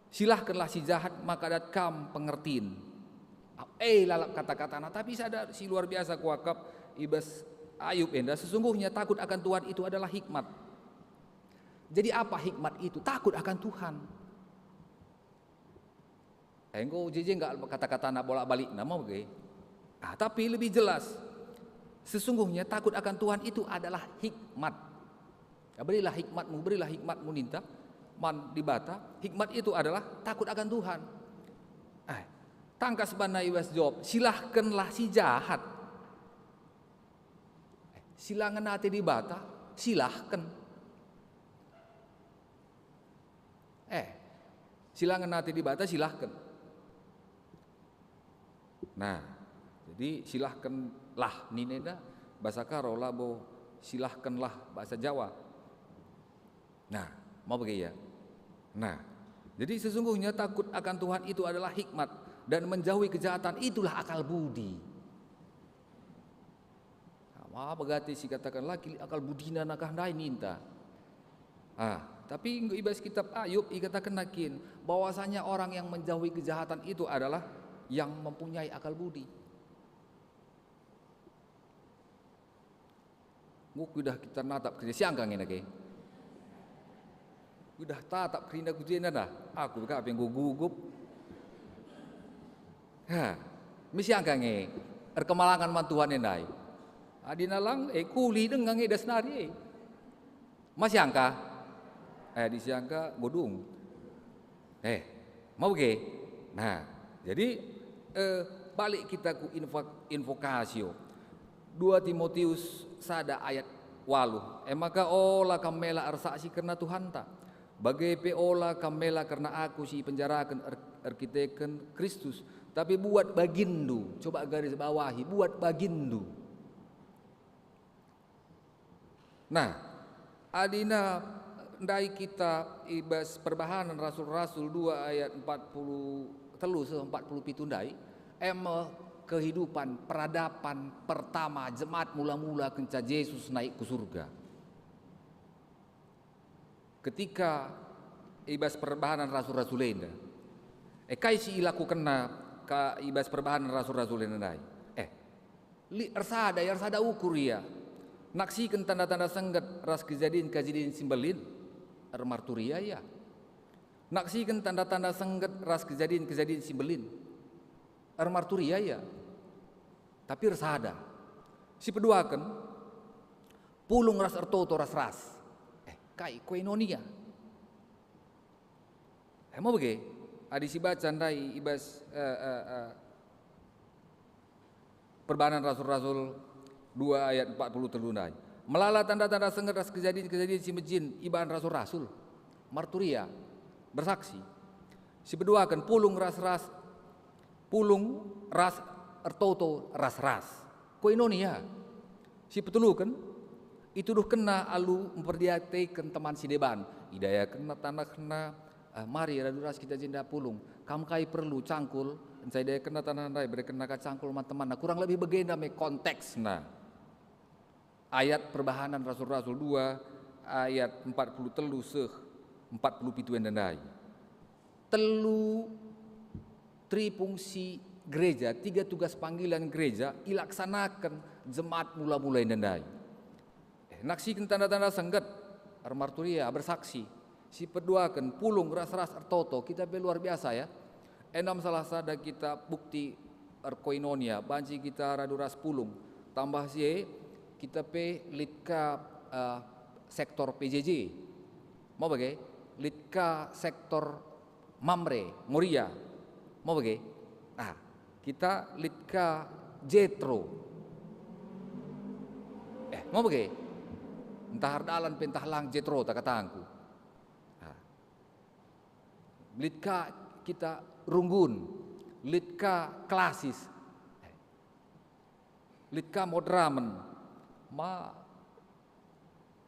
Silahkenlah si jahat, maka dat kam pengertin." Eh, lalap kata-katana, tapi sada si luar biasa kuakap i bas Ayub enda, sesungguhnya takut akan Tuhan itu adalah hikmat. Jadi apa hikmat itu? Takut akan Tuhan. Enggo jeje enggak kata-katana bolak-balikna, mau bage? Ah, tapi lebih jelas, sesungguhnya takut akan Tuhan itu adalah hikmat. Ya, berilah hikmat-Mu, berilah hikmat-Mu, ninta man Dibata. Hikmat itu adalah takut akan Tuhan. Eh, tangkas banna i bas Job, "Silahkenlah si jahat." Eh, si la ngena ate Dibata, silahken. Eh, si la ngena ate Dibata, silahken. Nah, jadi silahkenlah nina enda basa Karo, labo silahkenlah basa Jawa. Nah, mau bage ia. Nah, jadi sesungguhnya takut akan Tuhan itu adalah hikmat, dan menjauhi kejahatan itulah akal budi. Nah, maba gati si katakan, "La kin lit akal budina nakah ndai," ninta. Ah, tapi enggo i bas kitab Ayub ikatakenna kin bahwasanya orang yang menjauhi kejahatan itu adalah yang mempunyai akal budi. Enggo kuidah kita natap kerja siangkang enda ke. Kuidah tatap kerina ku jenda dah. Aku ka pe enggo gugup. Ha, mesiangka nge erkemalangen man Tuhan e ndai. Adi nalang, eh, kuli denga nge das nari, eh. Masiangka? Eh, disiangka godung. Eh, mau bage? Nah, jadi, eh, balik kita ku invo-, invokasio. Dua Timotius sada ayat waluh. E maka ola kam mela ersaksi kerna Tuhanta. Bage pe ola kam mela kerna aku si ipenjaraken er-, erkiteken Kristus, tapi buat baginndu, coba garis bawahi, buat baginndu. Nah, adina ndai kita i bas Perbahanen Rasul-Rasul dua ayat empat puluh telu seh empat puluh pitu ndai, em kehidupan peradaban pertama jemaat mula-mula kenca Jesus naik ku surga. Ketika i bas Perbahanen Rasul-Rasul enda, e, kai si ilakukenna ka i bas Perbahanen Rasul-Rasul enda ndai? Eh, li-, ersada ia, ersada ukur ia. Naksiken tanda-tanda sengget ras kejadin-kejadin si mbelin, ermarturia ia. Naksiken tanda-tanda sengget ras kejadin-kejadin si mbelin, ermarturia ia. Tapi ersada. Si peduaken, pulung ras ertoto ras ras. Eh, kai koinonia? Eh, mau bage? Adi sibaca ndai i bas, eh, eh, eh, Perbahanen Rasul-Rasul dua ayat empat puluh telu ndai. Melala tanda-tanda sengget ras kejadin-kejadin si mejin ibahan rasul-rasul. Marturia, bersaksi. Si peduaken pulung ras-ras, pulung ras ertoto ras-ras. Koinonia. Si peteluken, ituduhkenna alu mperdiateken teman si deban. Idayakenna tanehna, eh, mari radu ras kita jenda pulung. Kam kai perlu cangkul, enca idayakenna taneh ndai, berekenna ka cangkul man temanna. Kurang lebih bagenda me konteksna. Ayat Perbahanen Rasul-Rasul dua, ayat empat puluh telu seh empat puluh pitu enda ndai. Telu trifungsi gereja, tiga tugas panggilan gereja ilaksanaken jemaat mula-mula enda ndai. Eh, naksiken tanda-tanda sengget, ermarturia, bersaksi, si peduaken, pulung ras-ras ertoto, kita pe luar biasa ya. Enam salah sada kita bukti erkoinonia, banci kita radu ras pulung. Tambah si e, kita pe lit ka, eh, sektor P J J. Mau bage? Lit ka sektor Mamre, Moria. Mau bage? Ah, kita lit ka Jetro. Eh, mau bage? Ntah erdalan pe ntah lang Jetro ta katangku. Ah. Lit ka kita Runggun, lit ka Klasis. Eh. Lit ka Madramen, ma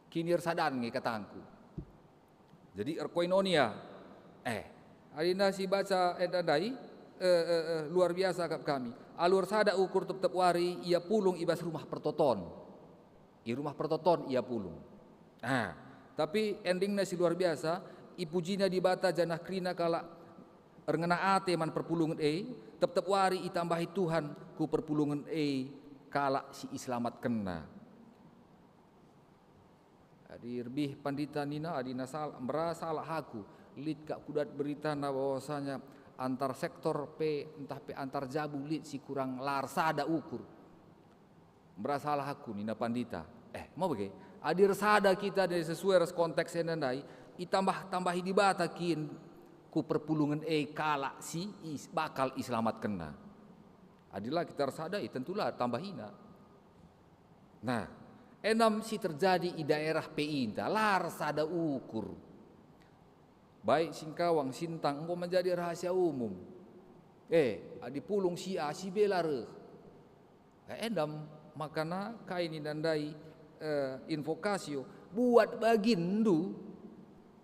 kinirsadan nge katangku. Jadi erkoinonia. Eh, adina sibaca enda ndai, eh, eh, eh, luar biasa kap kami. Alu ersada ukur tep-tep wari ia pulung i bas Rumah Pertoton. I Rumah Pertoton ia pulung. Ah, tapi endingna si luar biasa, ipujina Dibata janah kerina kalak erngena ate man perpulungen e, tep-tep wari itambahi Tuhan ku perpulungen e kalak si iselamatkenna. Adi erbih pandita nina, "Adina sal-, mbera salah aku, lit kap kudat beritana bahwasanya antar sektor pe ntah pe antar jabu lit si kurang la ersada ukur." Mbera salah aku, nina pandita. Eh, mau bage? Adi ersada kita ndai sesuai ras konteks enda ndai, itambah-tambahi Dibata kin ku perpulungen e kalak si is-, bakal iselamatkenna. Adi la kita ersada, eh, tentulah tambahina. Nah, enam si terjadi i daerah P I nta, la ersada ukur. Baik Singkawang, Sintang, enggo menjadi rahasia umum. Eh, adi pulung si A, si B la reh. Eh, enda makana kai nina ndai, eh, invokasio, buat baginndu,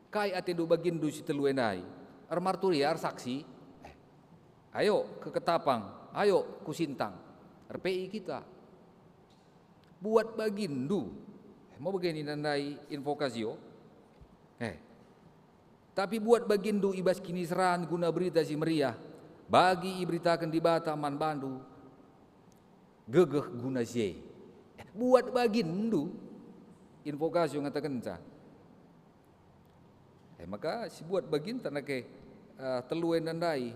kai atendu baginndu si telu e ndai? Ermarturia, ersaksi? Eh, ayo ke Ketapang, ayo ku Sintang, er-P I kita. Buat baginndu. Eh, mau bage nina ndai invokasio? Eh, tapi buat baginndu i bas kiniseran guna Berita Si Meriah, bagi iberitaken Dibata man bandu gegeh guna si e. Eh, buat baginndu, invokasio ngatakenca. Eh, maka si buat baginta nake, eh, telu enda ndai,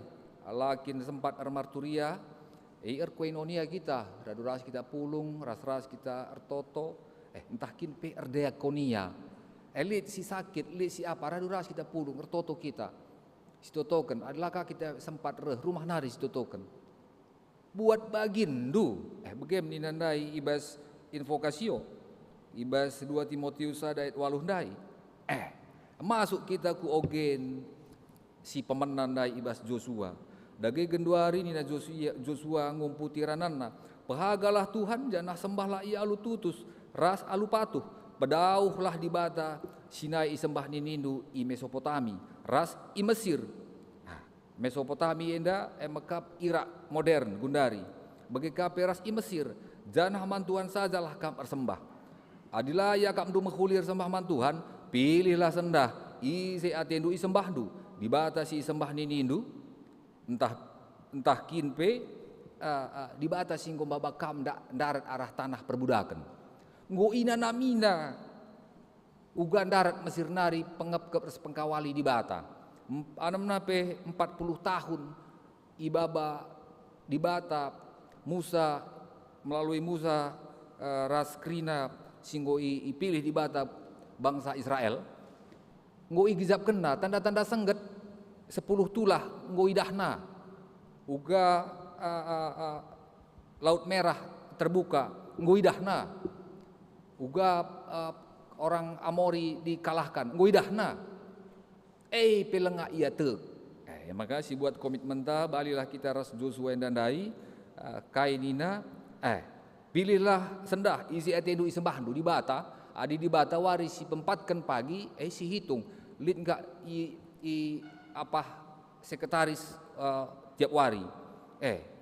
la kin sempat ermarturia, e, erkoinonia kita, radu ras kita pulung, ras-ras kita ertoto, eh, ntah kin pe erdiakonia. Eh, lit si sakit, lit si apa, radu ras kita pulung, ertoto kita. Sitotoken, adi la ka kita sempat reh, rumah nari sitotoken. Buat baginndu, eh, bage me nina ndai i bas Invocatio, i bas dua Timotius sada ayat waluh ndai. Eh, masuk kita ku ogen si pemena ndai i bas Josua. Dage genduari nina Josua, Josua ngumputi rananna, "Pehagalah Tuhan, janah sembahlah Ia alu tutus ras alu patuh. Pedauhlah Dibata si nai isembah ninindu i Mesopotami ras i Mesir." Nah, Mesopotami enda e mekap Irak modern gundari, bage ka pe ras i Mesir, janah man Tuhan sajalah kam ersembah. Adi la iakapndu mehuli ersembah man Tuhan, pilihlah sendah ise atendu isembahndu, Dibata si isembah ninindu, ntah, ntah kin pe, a, a, Dibata si enggo maba kam nda-, ndarat arah tanah perbudaken. Enggo inanamina uga ndarat Mesir nari pengepkep ras pengkawali Dibata. Em-, anemna pe empat puluh tahun ibaba Dibata Musa, melalui Musa, eh, ras kerina si enggo i-, ipilih Dibata bangsa Israel. Enggo igejapkenna tanda-tanda sengget, sepuluh tulah enggo idahna. Uga, eh, eh, eh, Laut Merah terbuka, enggo idahna. Uga, eh, orang Amori dikalahkan, enggo idahna. E pe langa ia tek. Eh, maka si buat komitmenta, balilah kita ras Josua enda ndai, eh, kai nina, eh, pilihlah sendah ise atendu isembahndu, Dibata, adi Dibata wari si pempatken pagi, eh, sihitung, lit nggak i, i, apa, sekretaris, eh, tiap wari. Eh,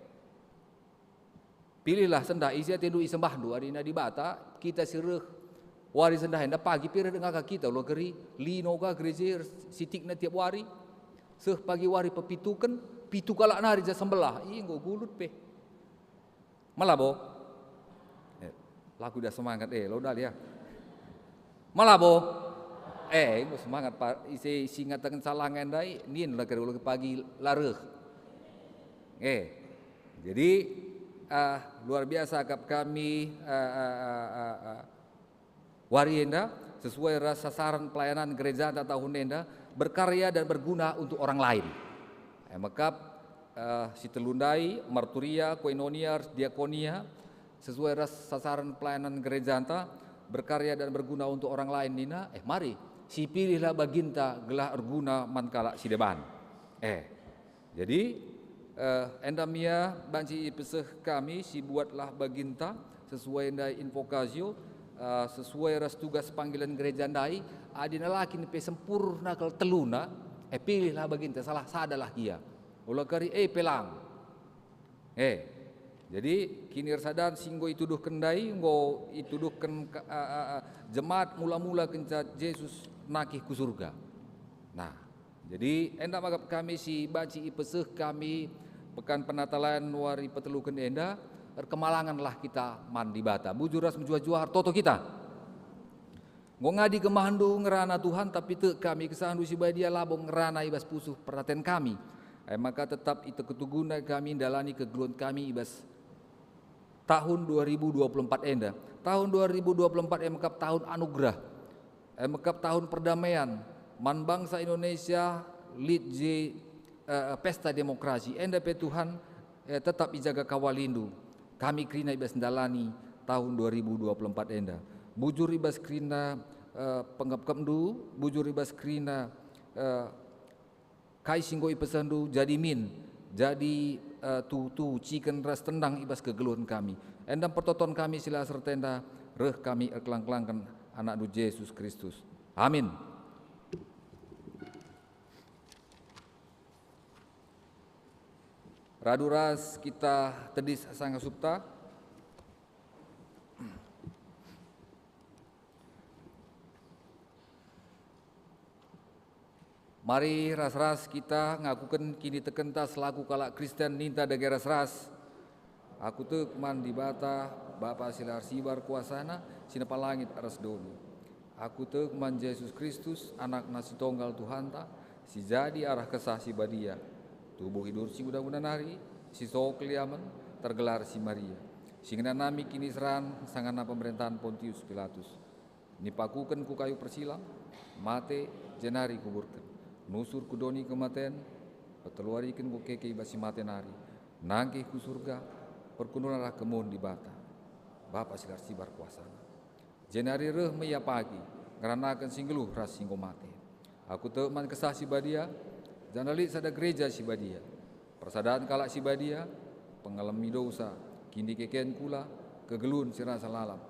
Pilihlah sendah ise atendu isembahndu, adi nina Dibata, kita si reh wari sendah enda pagi pe reh denga ka kita, ula keri, lino ka gereja sitikna tiap wari, seh pagi wari pepituken, pitu kalak nari ja sembelah, i enggo gulut pe. Mala bo? Eh, laku dah semangat, eh, lo dal ya. Mala bo? Eh, enggo semangat, pa-, ise si ngataken salah ngendai, nin la keri ula pagi la reh. Eh, Jadi, eh, luar biasa akap kami, eh, eh, eh, eh, eh, wari enda sesuai ras sasaran pelayanan gerejanta tahun enda, berkarya dan berguna untuk orang lain. Eh, mekap, eh, si telu ndai, marturia, koinonia, ras diakonia, sesuai ras sasaran pelayanan gerejanta, berkarya dan berguna untuk orang lain nina, eh, mari, sipilihlah baginta gelah erguna man kalak si deban. Eh, Jadi, eh, enda me ia banci ipeseh kami, sibuatlah baginta sesuai ndai invocatio, eh, sesuai ras tugas panggilan gereja ndai, adi nalakin pe sempurna kal teluna, eh, pilihlah baginta, salah sadalah gia. Ula kari, eh, pe lang. Eh, jadi, kinirasadan si enggo ituduhken ndai, enggo ituduhken ka-, a, a, a, jemaat mula-mula kenca Jesus nakih ku surga. Nah, jadi, enda me akap kami si banci ipeseh kami Pekan Penatalayan wari peteluken enda, erkemalangenlah kita man Dibata. Bujur ras mejuah-juah ertoto kita. Enggo ngadi kemahendu ngerana Tuhan, tapi tek kami kesahndu si badia labo ngerana i bas pusuh peraten kami. E maka tetap iteguna kami ndalani kegeluhen kami i bas tahun dua ribu dua puluh empat enda. Tahun dua ribu dua puluh empat e mekap tahun anugerah. E mekap tahun perdamaian. Man bangsa Indonesia lit je, eh, pesta demokrasi. Enda pe Tuhan, eh, tetap ijaga kawalindu. Kami kerina i bas ndalani tahun dua ribu dua puluh empat enda. Bujur i bas kerina, eh, pengepkepndu, bujur i bas kerina, eh, kai si enggo ipesehndu jadi min, jadi, eh, tuhu-tuhu ciken ras tendang i bas kegeluhen kami. Enda pertoton kami si la serta enda, reh kami erkelang-kelangken anakndu Jesus Kristus. Amin. Radu ras kita tedis sangkasupta. Mari ras-ras kita ngakuken kinitekenta selaku kalak Kristen, ninta dage ras-ras. Aku tek man Dibata, Bapa si la ersibar kuasana, si nepa langit ras doni. Aku tek man Jesus Kristus, AnakNa si Tonggal Tuhanta, si jadi arah Kesah Si Badia. Tubuh idur si guna-guna nari, si so keliamen, tergelar si Maria, si ngenanami kiniseran sangana pemerintahan Pontius Pilatus. Nipakuken ku kayu persilang, mate, jenari kuburken. Nusur ku doni kematen, peteluariken ku keke i bas si mate nari, nangkih ku Surga, perkundul arah kemuhen Dibata, Bapa si la ersibar kuasana. Jenari reh me Ia pagi, ngeranaken si nggeluh ras si enggo mate. Aku tek man Kesah Si Badia, janah lit sada gereja si badia, persadan kalak si badia, pengalemi dosa, kinikeken kula, kegeluhen si rasa lalap.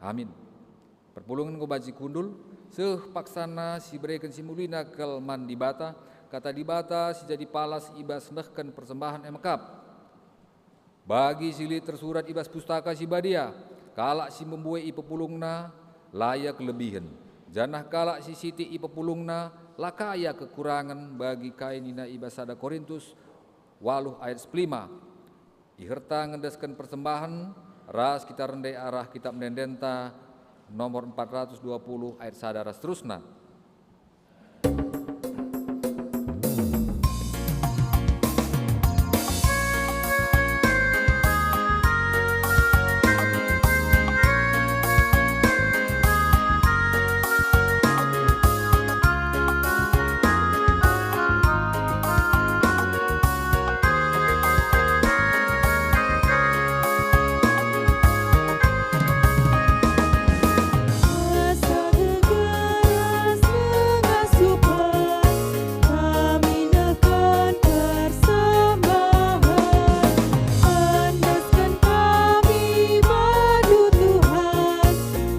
Amin. Perpulungen enggo banci kundul, seh paksana si ibereken si mulina kal man Dibata, Kata Dibata si jadi palas i bas nehken persembahen e mekap. Bagi si lit tersurat i bas Pustaka Si Badia, kalak si mbue ipepulungna la ia kelebihen, janah kalak si sitik ipepulungna la ka ia kekurangen, bagi kai nina i bas sada Korintus waluh ayat sepelima. Iherta ngendesken persembahen ras kita rende arah Kitap Ende-endenta nomor empat ratus dua puluh ayat sada ras terusna.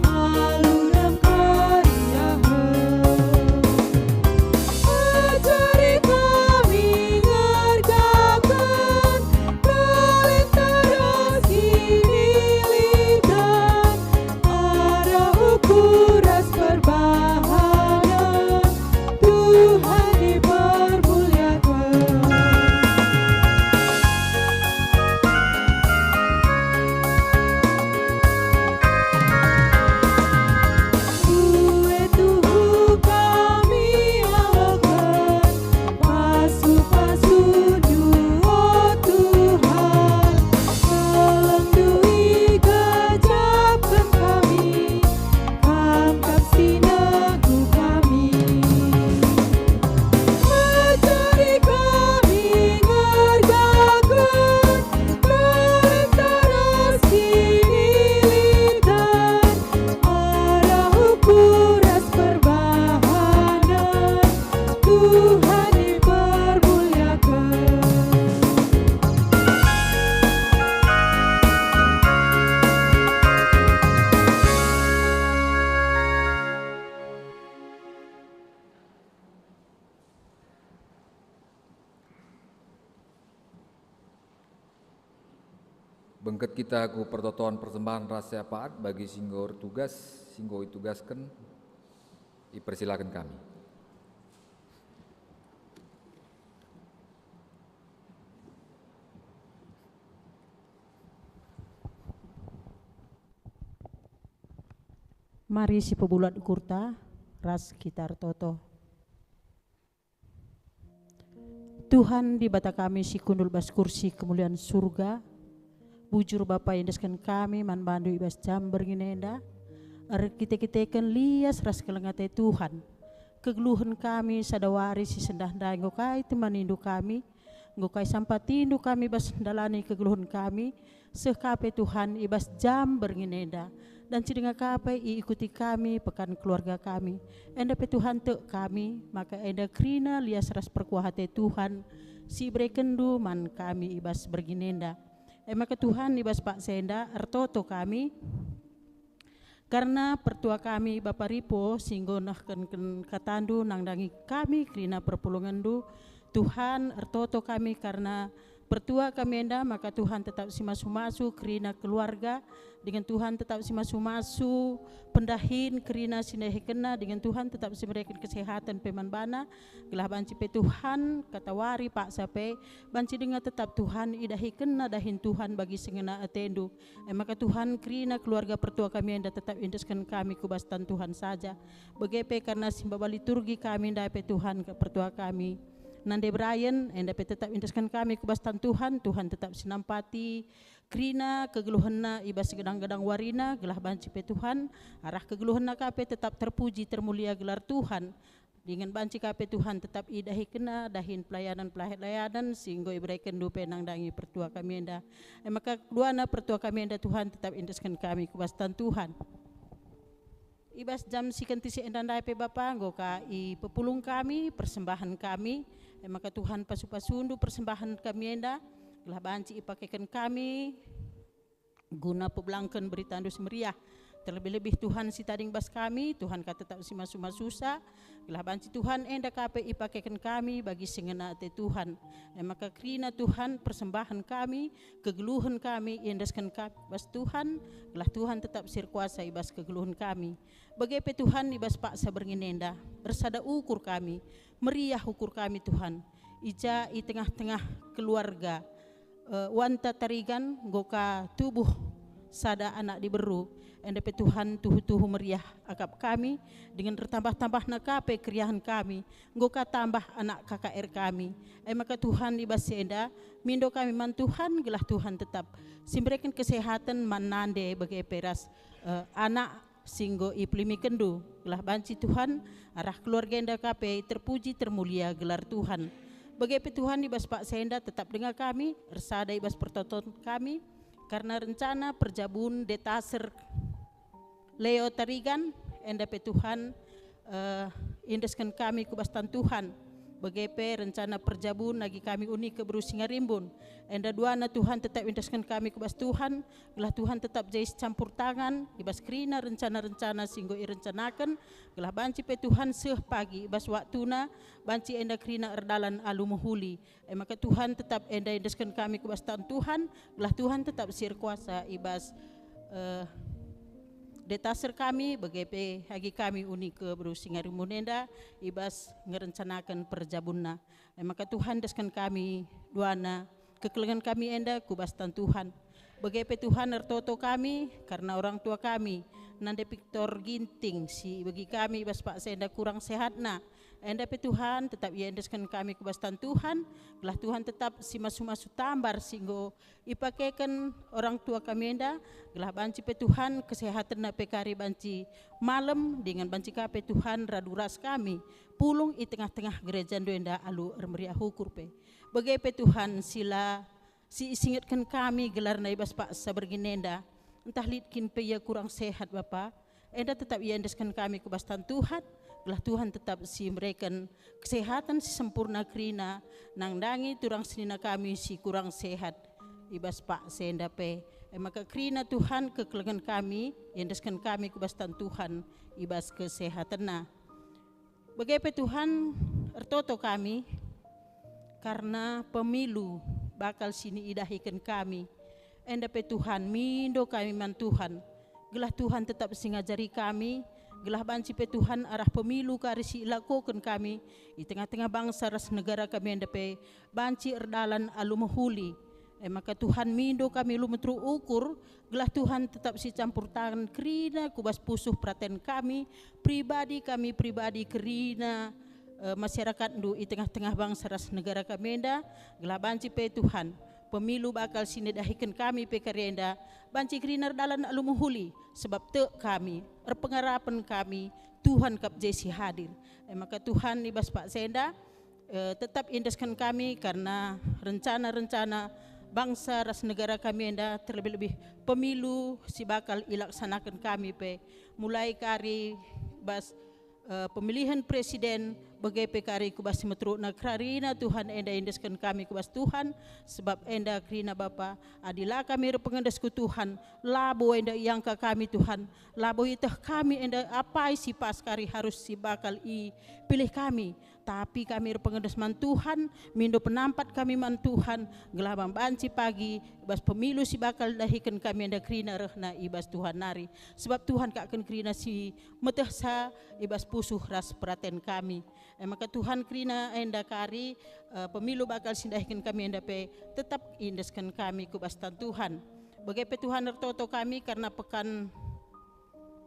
Alu nangkari aha. Ajari kami ngergaken talenta ras kinilitan, arah ukur ras perbahanen. Tuhan dipermuliaken. Sue tuhu kami aloken pasu-pasuNdu, o Tuhan, kelengNdu igejapken kami. Kam kap si neguh kami. Ajari kami ngergaken talenta ras kinilitan, arah ukur ras perbahanen, Tuhan dipermuliaken. Bengket kita ku pertoton persembahen ras sepaat. Bagi si enggo ertugas, si enggo itugasken, ipersilaken kami. Mari sipebulat ukurta ras kita ertoto. Tuhan Dibata kami si kundul bas kursi kemulian Surga, bujur Bapa iendesken kami man bandu i bas jam berngin enda, erkite-kiteken lias ras keleng ate Tuhan. Kegeluhen kami sada wari si sendah ndai enggo kai temanindu kami, enggo kai sampatindu kami bas ndalani kegeluhen kami, seh ka pe Tuhan i bas jam berngin enda, dan si denga ka pe iikuti kami pekan keluarga kami. Enda pe Tuhan tek kami, maka enda kerina lias ras perkuah ate Tuhan si iberekenNdu man kami i bas berngin enda. E maka Tuhan, i bas paksa enda ertoto kami, kerna pertua kami Bapa Ripo si enggo nehken kataNdu nandangi kami kerina perpulungenNdu. Tuhan, ertoto kami kerna pertua kami enda, maka Tuhan tetap simasu-masu kerina keluarga, dingen Tuhan tetap simasu-masu pendahin kerina si ndahikenna, dingen Tuhan tetap sibereken kesehatan pe man bana, gelah banci pe Tuhan katawari paksa pe, banci denga tetap Tuhan idahikenna dahin Tuhan bagi si ngena ateNdu. E maka Tuhan, kerina keluarga pertua kami enda tetap iendesken kami ku bas tan Tuhan saja. Bage pe kerna si maba liturgi kami ndai pe Tuhan, pertua kami Nande Brian, enda pe tetap iendesken kami ku bas tan Tuhan. Tuhan tetap sinampati kerina kegeluhenna i bas gedang-gedang warina, gelah banci pe Tuhan, arah kegeluhenna ka pe tetap terpuji, termulia gelar Tuhan. Dingen banci ka pe Tuhan tetap idahikenna dahin pelayanan-pelayanan si enggo iberekenNdu pe nandangi pertua kami enda. E maka keduana pertua kami enda Tuhan tetap iendesken kami ku bas tan Tuhan. I bas jam si kentisik enda ndai pe Bapa, enggo ka ipepulung kami, persembahen kami. E maka Tuhan pasu-pasuNdu persembahen kami enda, gelah banci ipakeken kami guna pebelangken beritaNdu si meriah. Terlebih-lebih Tuhan si tading bas kami, Tuhan ka tetap si masu-masusa, gelah banci Tuhan enda ka pe ipakeken kami bagi si ngena ate Tuhan. E maka kerina Tuhan persembahen kami, kegeluhen kami iendesken kami bas Tuhan, gelah Tuhan tetap si erkuasa i bas kegeluhen kami. Bage pe Tuhan i bas paksa berngin enda, ersada ukur kami, meriah ukur kami Tuhan. I ja i tengah-tengah keluarga, eh, wanta Tarigan enggo ka tubuh sada anak diberu, enda pe Tuhan tuhu-tuhu meriah akap kami, dingen ertambah-tambahna ka pe keriahen kami, enggo ka tambah anak K K R kami. E maka Tuhan i bas si enda, mindo kami man Tuhan, gelah Tuhan tetap si mbereken kesehaten man nande bage pe ras, eh, anak si enggo ipelimikenNdu, gelah banci Tuhan, arah keluarga enda ka pe terpuji termulia gelar Tuhan. Bage pe Tuhan i bas paksa enda tetap denga kami, ersada i bas pertoton kami, kerna rencana perjabun detaser Leo Tarigan, enda pe Tuhan, eh, iendesken kami ku bas tan Tuhan. Bage pe rencana perjabun agi kami uni ke beru si ngarimbun. Enda duana Tuhan tetap iendesken kami ku bas Tuhan, gelah Tuhan tetap jadi campur tangan i bas kerina rencana-rencana si enggo irencanaken, gelah banci pe Tuhan seh pagi i bas waktuna, banci enda kerina erdalan alu mehuli. E maka Tuhan tetap enda iendesken kami ku bas tan Tuhan, gelah Tuhan tetap si erkuasa i bas, eh, detaser kami, bage pe agi kami uni ke beru si ngarimbun enda i bas ngerencanaken perjabunna. E maka Tuhan endesken kami duana kekelengen kami enda ku bas tan Tuhan. Bage pe Tuhan ertoto kami kerna orang tua kami, nande Victor Ginting si ibegi kami i bas paksa enda kurang sehatna. Enda pe Tuhan tetap ia endesken kami ku bas tan Tuhan, gelah Tuhan tetap si masu-masu tambar si enggo ipakeken orang tua kami enda, gelah banci pe Tuhan kesehatenna pe kari banci malem, dingen banci ka pe Tuhan radu ras kami pulung i tengah-tengah gerejaNdu enda alu ermeriah ukur pe. Bage pe Tuhan si la si isingetken kami gelarna i bas paksa berngin enda, ntah lit kin pe ia kurang sehat, Bapa, enda tetap ia endesken kami ku bas tan Tuhan, gelah Tuhan tetap si mereken kesehaten si sempurna kerina nandangi turang senina kami si kurang sehat i bas paksa enda pe. E maka kerina Tuhan kekelengen kami, iendesken kami ku bas tan Tuhan i bas kesehatenna. Bage pe Tuhan ertoto kami kerna pemilu bakal si idahiken kami. Enda pe Tuhan, mindo kami man Tuhan, gelah Tuhan tetap si ngajari kami, gelah banci pe Tuhan arah pemilu kari si ilakoken kami i tengah-tengah bangsa ras negara kami enda pe banci erdalan alu mehuli. E maka Tuhan, mindo kami alu meteruk ukur, gelah Tuhan tetap si campur tangan kerina ku bas pusuh peraten kami, pribadi kami pribadi kerina, eh, masyarakat-Ndu i tengah-tengah bangsa ras negara kami enda, gelah banci pe Tuhan, pemilu bakal si idahiken kami pe kari enda, banci kerina erdalan alu mehuli, sebab tek kami, erpengarapen kami, Tuhan kap je si hadir. E maka Tuhan, i bas paksa enda, eh, tetap iendesken kami kerna rencana-rencana bangsa ras negara kami enda, terlebih-lebih pemilu si bakal ilaksanaken kami pe, mulai kari bas, eh, pemilihan presiden, bage pe kari ku bas si meterukna. Kerina Tuhan, enda iendesken kami ku bas Tuhan, sebab enda kerina Bapa, adi la kami erpengendes ku Tuhan, labo enda iangka kami Tuhan, labo ieteh kami enda apai si pas kari harus si bakal ipilih kami. Tapi kami erpengendes man Tuhan, mindo penampat kami man Tuhan, gelah banci pagi bas pemilu si bakal dahiken kami enda kerina rehna i bas Tuhan nari. Sebab Tuhan kap kin kerina si metehsa i bas pusuh ras peraten kami. E maka Tuhan, kerina enda kari, eh, pemilu bakal si dahiken kami enda pe tetap iendesken kami ku bas tan Tuhan. Bage pe Tuhan, ertoto kami kerna pekan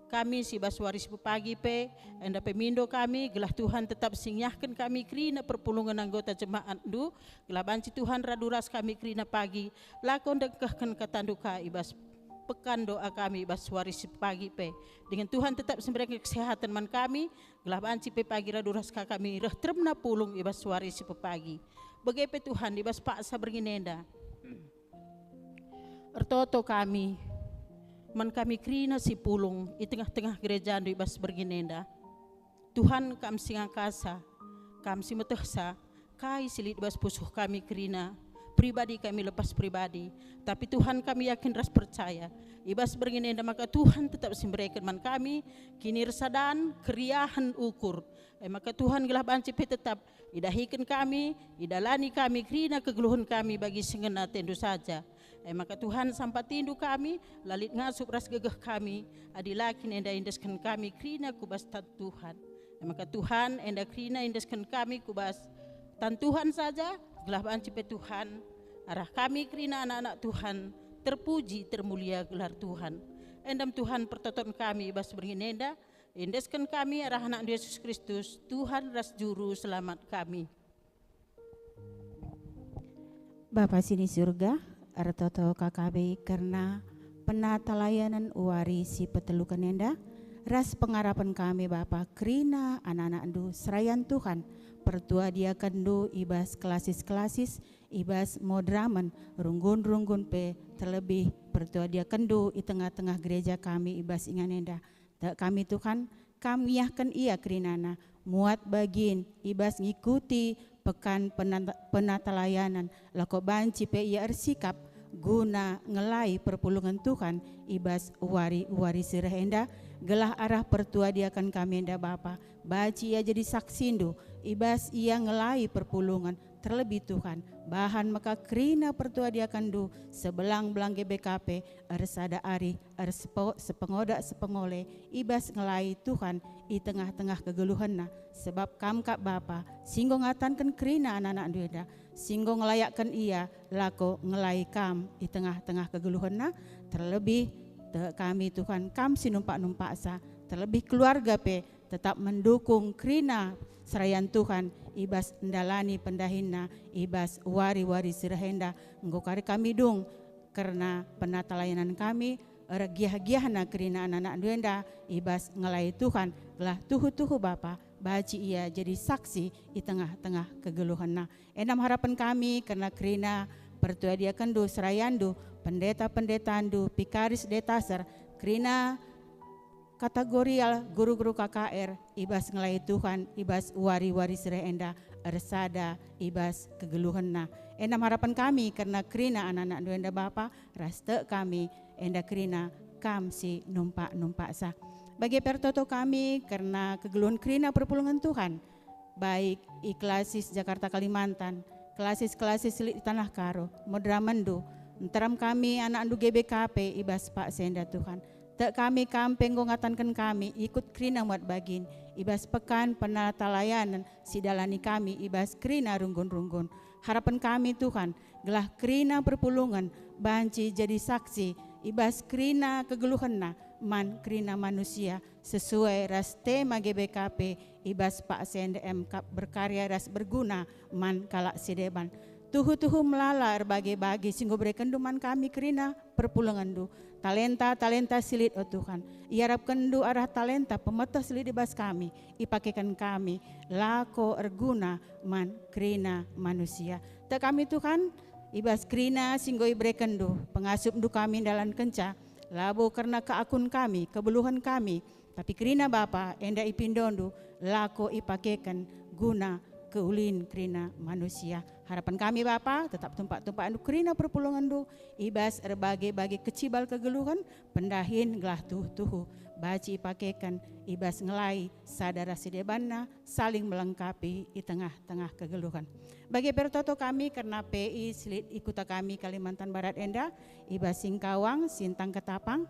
kami si bas wari si pepagi pe, enda pe mindo kami, gelah Tuhan tetap singiahken kami kerina perpulungen anggota jemaatndu, gelah banci Tuhan radu ras kami kerina pagi, lako ndengkehken katandu ka i bas pekan doa kami i bas wari si pepagi pe. Dingen Tuhan tetap si mereken kesehatan man kami, gelah banci pe pagi radu ras ka kami reh teremna pulung i bas wari si pepagi. Bage pe Tuhan, i bas paksa berngin enda. Ertoto kami, man kami kerina si pulung i tengah-tengah gerejandu i bas berngin enda. Tuhan, Kam si ngangkasa, Kam si metehsa, kai si lit i bas pusuh kami kerina, pribadi kami lepas pribadi. Tapi Tuhan, kami yakin ras percaya, i bas berngin enda maka Tuhan tetap si mereken man kami kinirsadan, keriahen, ukur. E maka Tuhan, gelah banci pe tetap idahiken kami, idalani kami kerina kegeluhen kami bagi si ngena atendu saja. E maka Tuhan, sampatindu kami, la lit ngasup ras gegeh kami, adi la kin enda iendesken kami kerina ku bas tan Tuhan. E maka Tuhan, enda kerina iendesken kami ku bas tan Tuhan saja, gelah banci pe Tuhan, arah kami kerina anak-anak Tuhan, terpuji, termulia gelar Tuhan. Endam Tuhan pertoton kami i bas berngin enda, iendesken kami arah AnakNdu Yesus Kristus, Tuhan ras Juru Selamat kami. Bapa si ni Surga, ertoto ka kami kerna penatalayanen wari si peteluken enda, ras pengarapen kami Bapa kerina anak-anakNdu serayan Tuhan, pertua diakenNdu i bas kelasis-kelasis, i bas moderamen, runggun-runggun pe, terlebih pertua diakenNdu i tengah-tengah gereja kami i bas ingan enda. Tek kami Tuhan, Kam ngiahken ia kerinana, muat bagin i bas ngikuti pekan penata-, penatalayanan, lako banci pe ia ersikap guna ngelai perpulungen Tuhan i bas wari-wari si reh enda, gelah arah pertua diaken kami enda Bapa, banci ia jadi saksindu i bas ia ngelai perpulungen, terlebih Tuhan, bahan maka kerina pertua diakenNdu sebelang-belang G B K P ersada arih ersepo-, sepengoda sepengole i bas ngelai Tuhan i tengah-tengah kegeluhenna, sebab Kam kap Bapa, si enggo ngatanken kerina anak-anakNdu enda, si enggo ngelayakken ia lako ngelai Kam i tengah-tengah kegeluhenna, terlebih tek kami Tuhan, Kam si numpak-numpaksa, terlebih keluarga pe tetap mendukung kerina serayan Tuhan i bas ndalani pendahinna i bas wari-wari si reh enda. Enggo kari kami dung kerna penatalayanan kami, ergiah-giahna kerina anak-anakNdu enda i bas ngelai Tuhan, gelah tuhu-tuhu Bapa, banci ia jadi saksi i tengah-tengah kegeluhenna. Endam harapen kami kerna kerina pertua diakenNdu, serayanNdu, pendeta-pendetandu, pikaris detaser, kerina kategorial guru-guru K K R i bas ngelai Tuhan i bas wari-wari si reh enda ersada i bas kegeluhenna. Endam harapen kami kerna kerina anak-anakNdu enda Bapa, ras tek kami enda kerina Kam si numpak-numpaksa. Bage pe ertoto kami kerna kegeluhen kerina perpulungen Tuhan, baik i kelasis Jakarta Kalimantan, kelasis-kelasis lit i Tanah Karo, moderamenNdu, nterem kami anakNdu G B K P i bas paksa enda Tuhan. Tek kami Kam pe enggo ngatanken kami ikut kerina muat bagin i bas pekan penatalayanen si dalani kami i bas kerina runggun-runggun. Harapen kami Tuhan, gelah kerina perpulungen banci jadi saksi i bas kerina kegeluhenna man kerina manusia, sesuai ras tema G B K P i bas paksa enda, Kam kap berkarya ras berguna man kalak si deban. Tuhu-tuhu melala erbage-bage si enggo berekenNdu man kami kerina perpulungenndu. Talenta-talenta si lit, o Tuhan, iarapkenNdu arah talenta pemeteh si lit i bas kami, ipakeken kami lako erguna man kerina manusia. Tek kami, Tuhan, i bas kerina si enggo iberekenNdu, pengasupNdu kami ndalankenca, labo kerna keakun kami, kebeluhen kami, tapi kerina Bapa enda ipindoNdu lako ipakeken guna keulin kerina manusia. Harapen kami Bapa, tetap tumpak-tumpakNdu kerina perpulungenNdu i bas erbage-bage kecibal kegeluhen, pendahin gelah tuhu-tuhu banci ipakeken i bas ngelai sada ras si debanna, saling melengkapi i tengah-tengah kegeluhen. Bage pe ertoto kami kerna P I si lit i kuta kami Kalimantan Barat enda, i bas Singkawang, Sintang, Ketapang.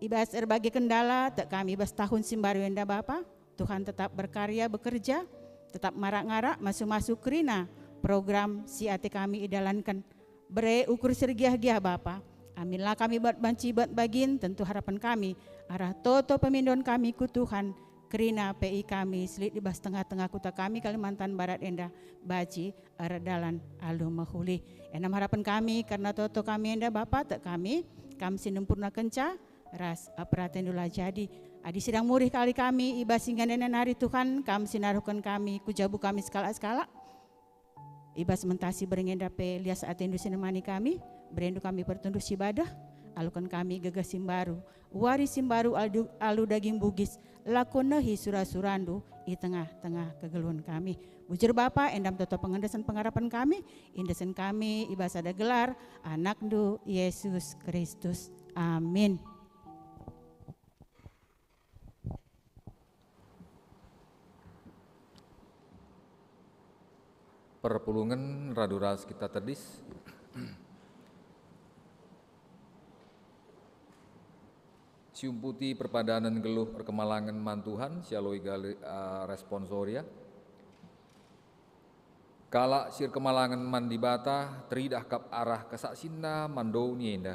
I bas erbage kendala tek kami i bas tahun si mbaru enda Bapa, Tuhan tetap berkarya, bekerja, tetap marak-ngarak, masu-masu kerina program si ate kami idalanken. Bere ukur si ergiah-giah Bapa, Amin la kami buat banci buat bagin, tentu harapen kami arah toto pemindon kami ku Tuhan, kerina P I kami si lit i bas tengah-tengah kuta kami Kalimantan Barat enda banci erdalan alu mehuli. Enam harapen kami kerna toto kami enda, Bapa, tek kami, Kam si nempurnakenca ras peratenNdu la jadi. Adi sidang murih kari kami i bas ingan enda nari, Tuhan, Kam si naruhken kami ku jabu kami sekalak-sekalak. I bas mentasi berngi enda pe lias ateNdu si nemani kami, bereNdu kami pertunduh si badeh, aluken kami gegeh si mbaru, wari si mbaru alu, alu daging bugis, lako nehi sura-suraNdu i tengah-tengah kegeluhen kami. Bujur Bapa, endam toto pengendesen pengarapen kami, indesen kami i bas sada gelar AnakNdu, Yesus Kristus. Amin. Perpulungen radu ras kita tedis. Siumputi perpadanen nggeluh erkemalangen man Tuhan, sialoi gali, ah, responsoria. Kalak si erkemalangen man Dibata teridah kap arah kesaksinna man doni enda.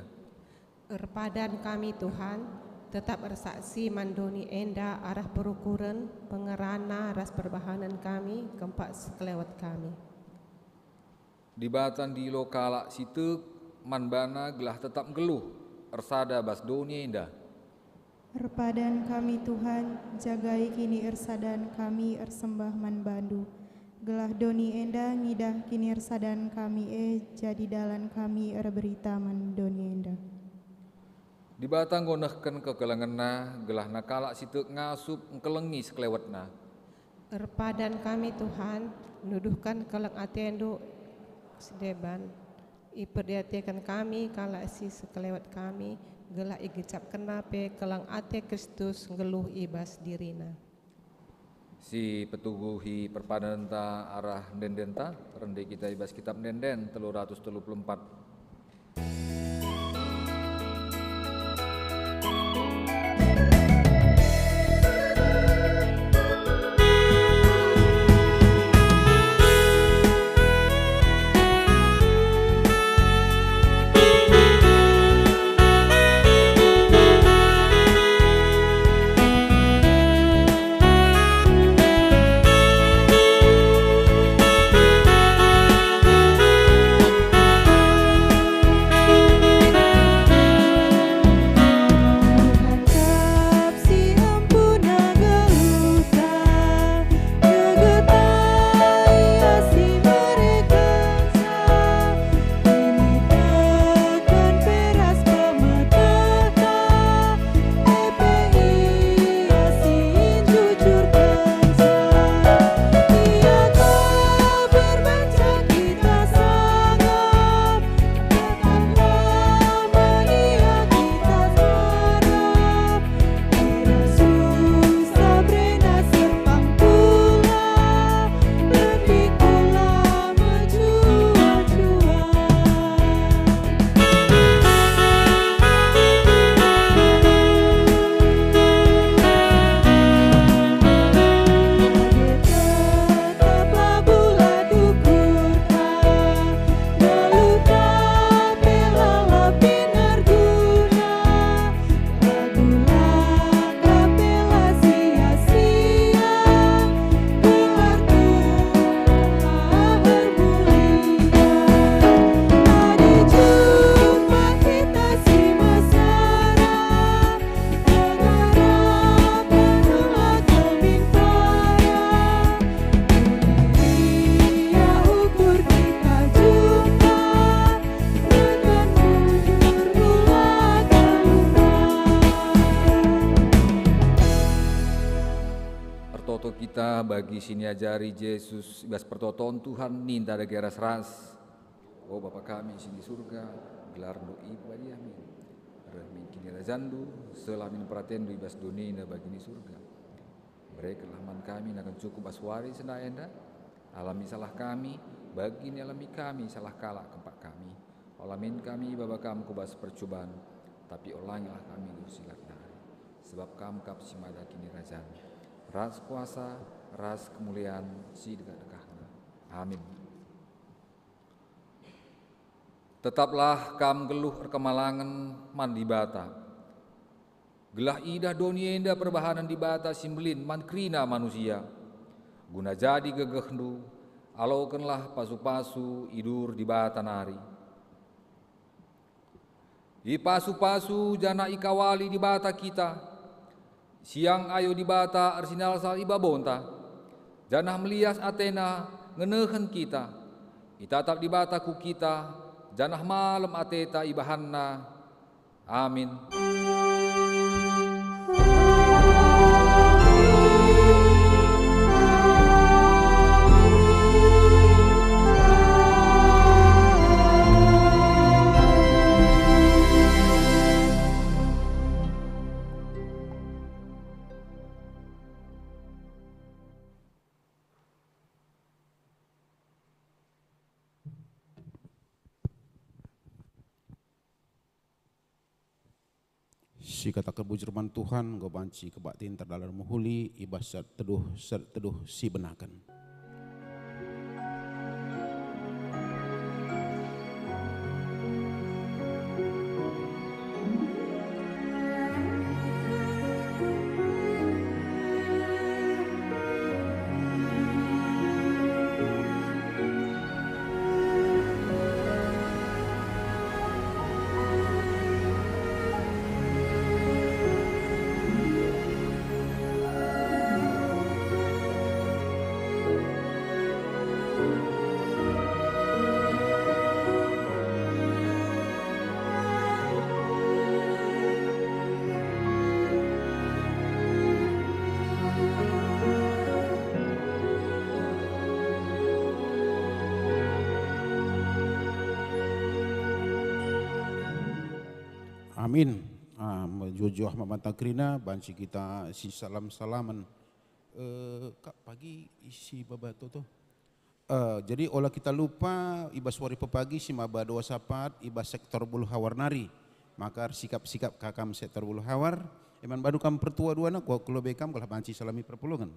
Erpadan kami, Tuhan, tetap ersaksi man doni enda arah perukuren, pengerana, ras perbahanen kami, kempak sekelewet kami. Dibata ndilo kalak si tek man baNa gelah tetap nggeluh ersada bas doni enda. Erpadan kami, Tuhan, jagai kiniersadan kami ersembah man baNdu, gelah doni enda ngidah kiniersadan kami e jadi dalan kami erberita man doni enda. Dibata enggo nehken kekelengenNa, gelahna kalak si tek ngasup engkelengi sekelewetna. Erpadan kami, Tuhan, nuduhken keleng ateNdu si deban. Iperdiateken kami kalak si sekelewet kami, gelah igecapkenna pe keleng ate Kristus nggeluh i bas dirina. Si petuguhi perpadanenta arah ende-endenta, rende kita i bas Kitab Ende-enden telu ratus telu puluh empat. Ertoto kita bagi si niajari Jesus i bas pertoton Tuhan, ninta dage ras-ras. O Bapa kami si di Surga, gelarNdu ipadiah min. Reh min kinirajanNdu, seh la min peratenNdu i bas doni enda bagi ni Surga. Berekenlah man kami nakan cukup bas wari si enda. Alami salah kami, bagi nialami kami salah kalak kempak kami. Ola min kami ibaba Kam ku bas percuban, tapi olangilah kami i bas si la nari. Sebab Kam kap si mada kinirajan, ras kuasa, ras kemulian si dekah-dekahna. Amin. Tetaplah kam nggeluh erkemalangen man Dibata, gelah idah doni enda perbahanen Dibata si mbelin man kerina manusia. Guna jadi gegehndu, alokenlah pasu-pasu idur Dibata nari. Ipasu-pasu janah ikawali Dibata kita. Siang ayo Dibata ersinalsal i babonta, janah melias ateNa ngenehen kita. Itatap Dibata ku kita, janah malem ateta ibahanNa. Amin. Sikataken bujur man Tuhan, enggo banci kebaktin terdalan mehuli i bas seret teduh, seret teduh si benaken. Amin. Ah, mejuah-juah mata kerina, banci kita sisalam-salamen. Eh, Kak, pagi isi baba toto? Eh, jadi ola kita lupa, i bas wari pepagi si maba dua sapat, i bas sektor Buluhawar nari. Maka ersikap-sikap ka kam sektor Buluhawar, e man bandu kam pertua duana, kuah ku lebe kam, gelah banci salami perpulungen.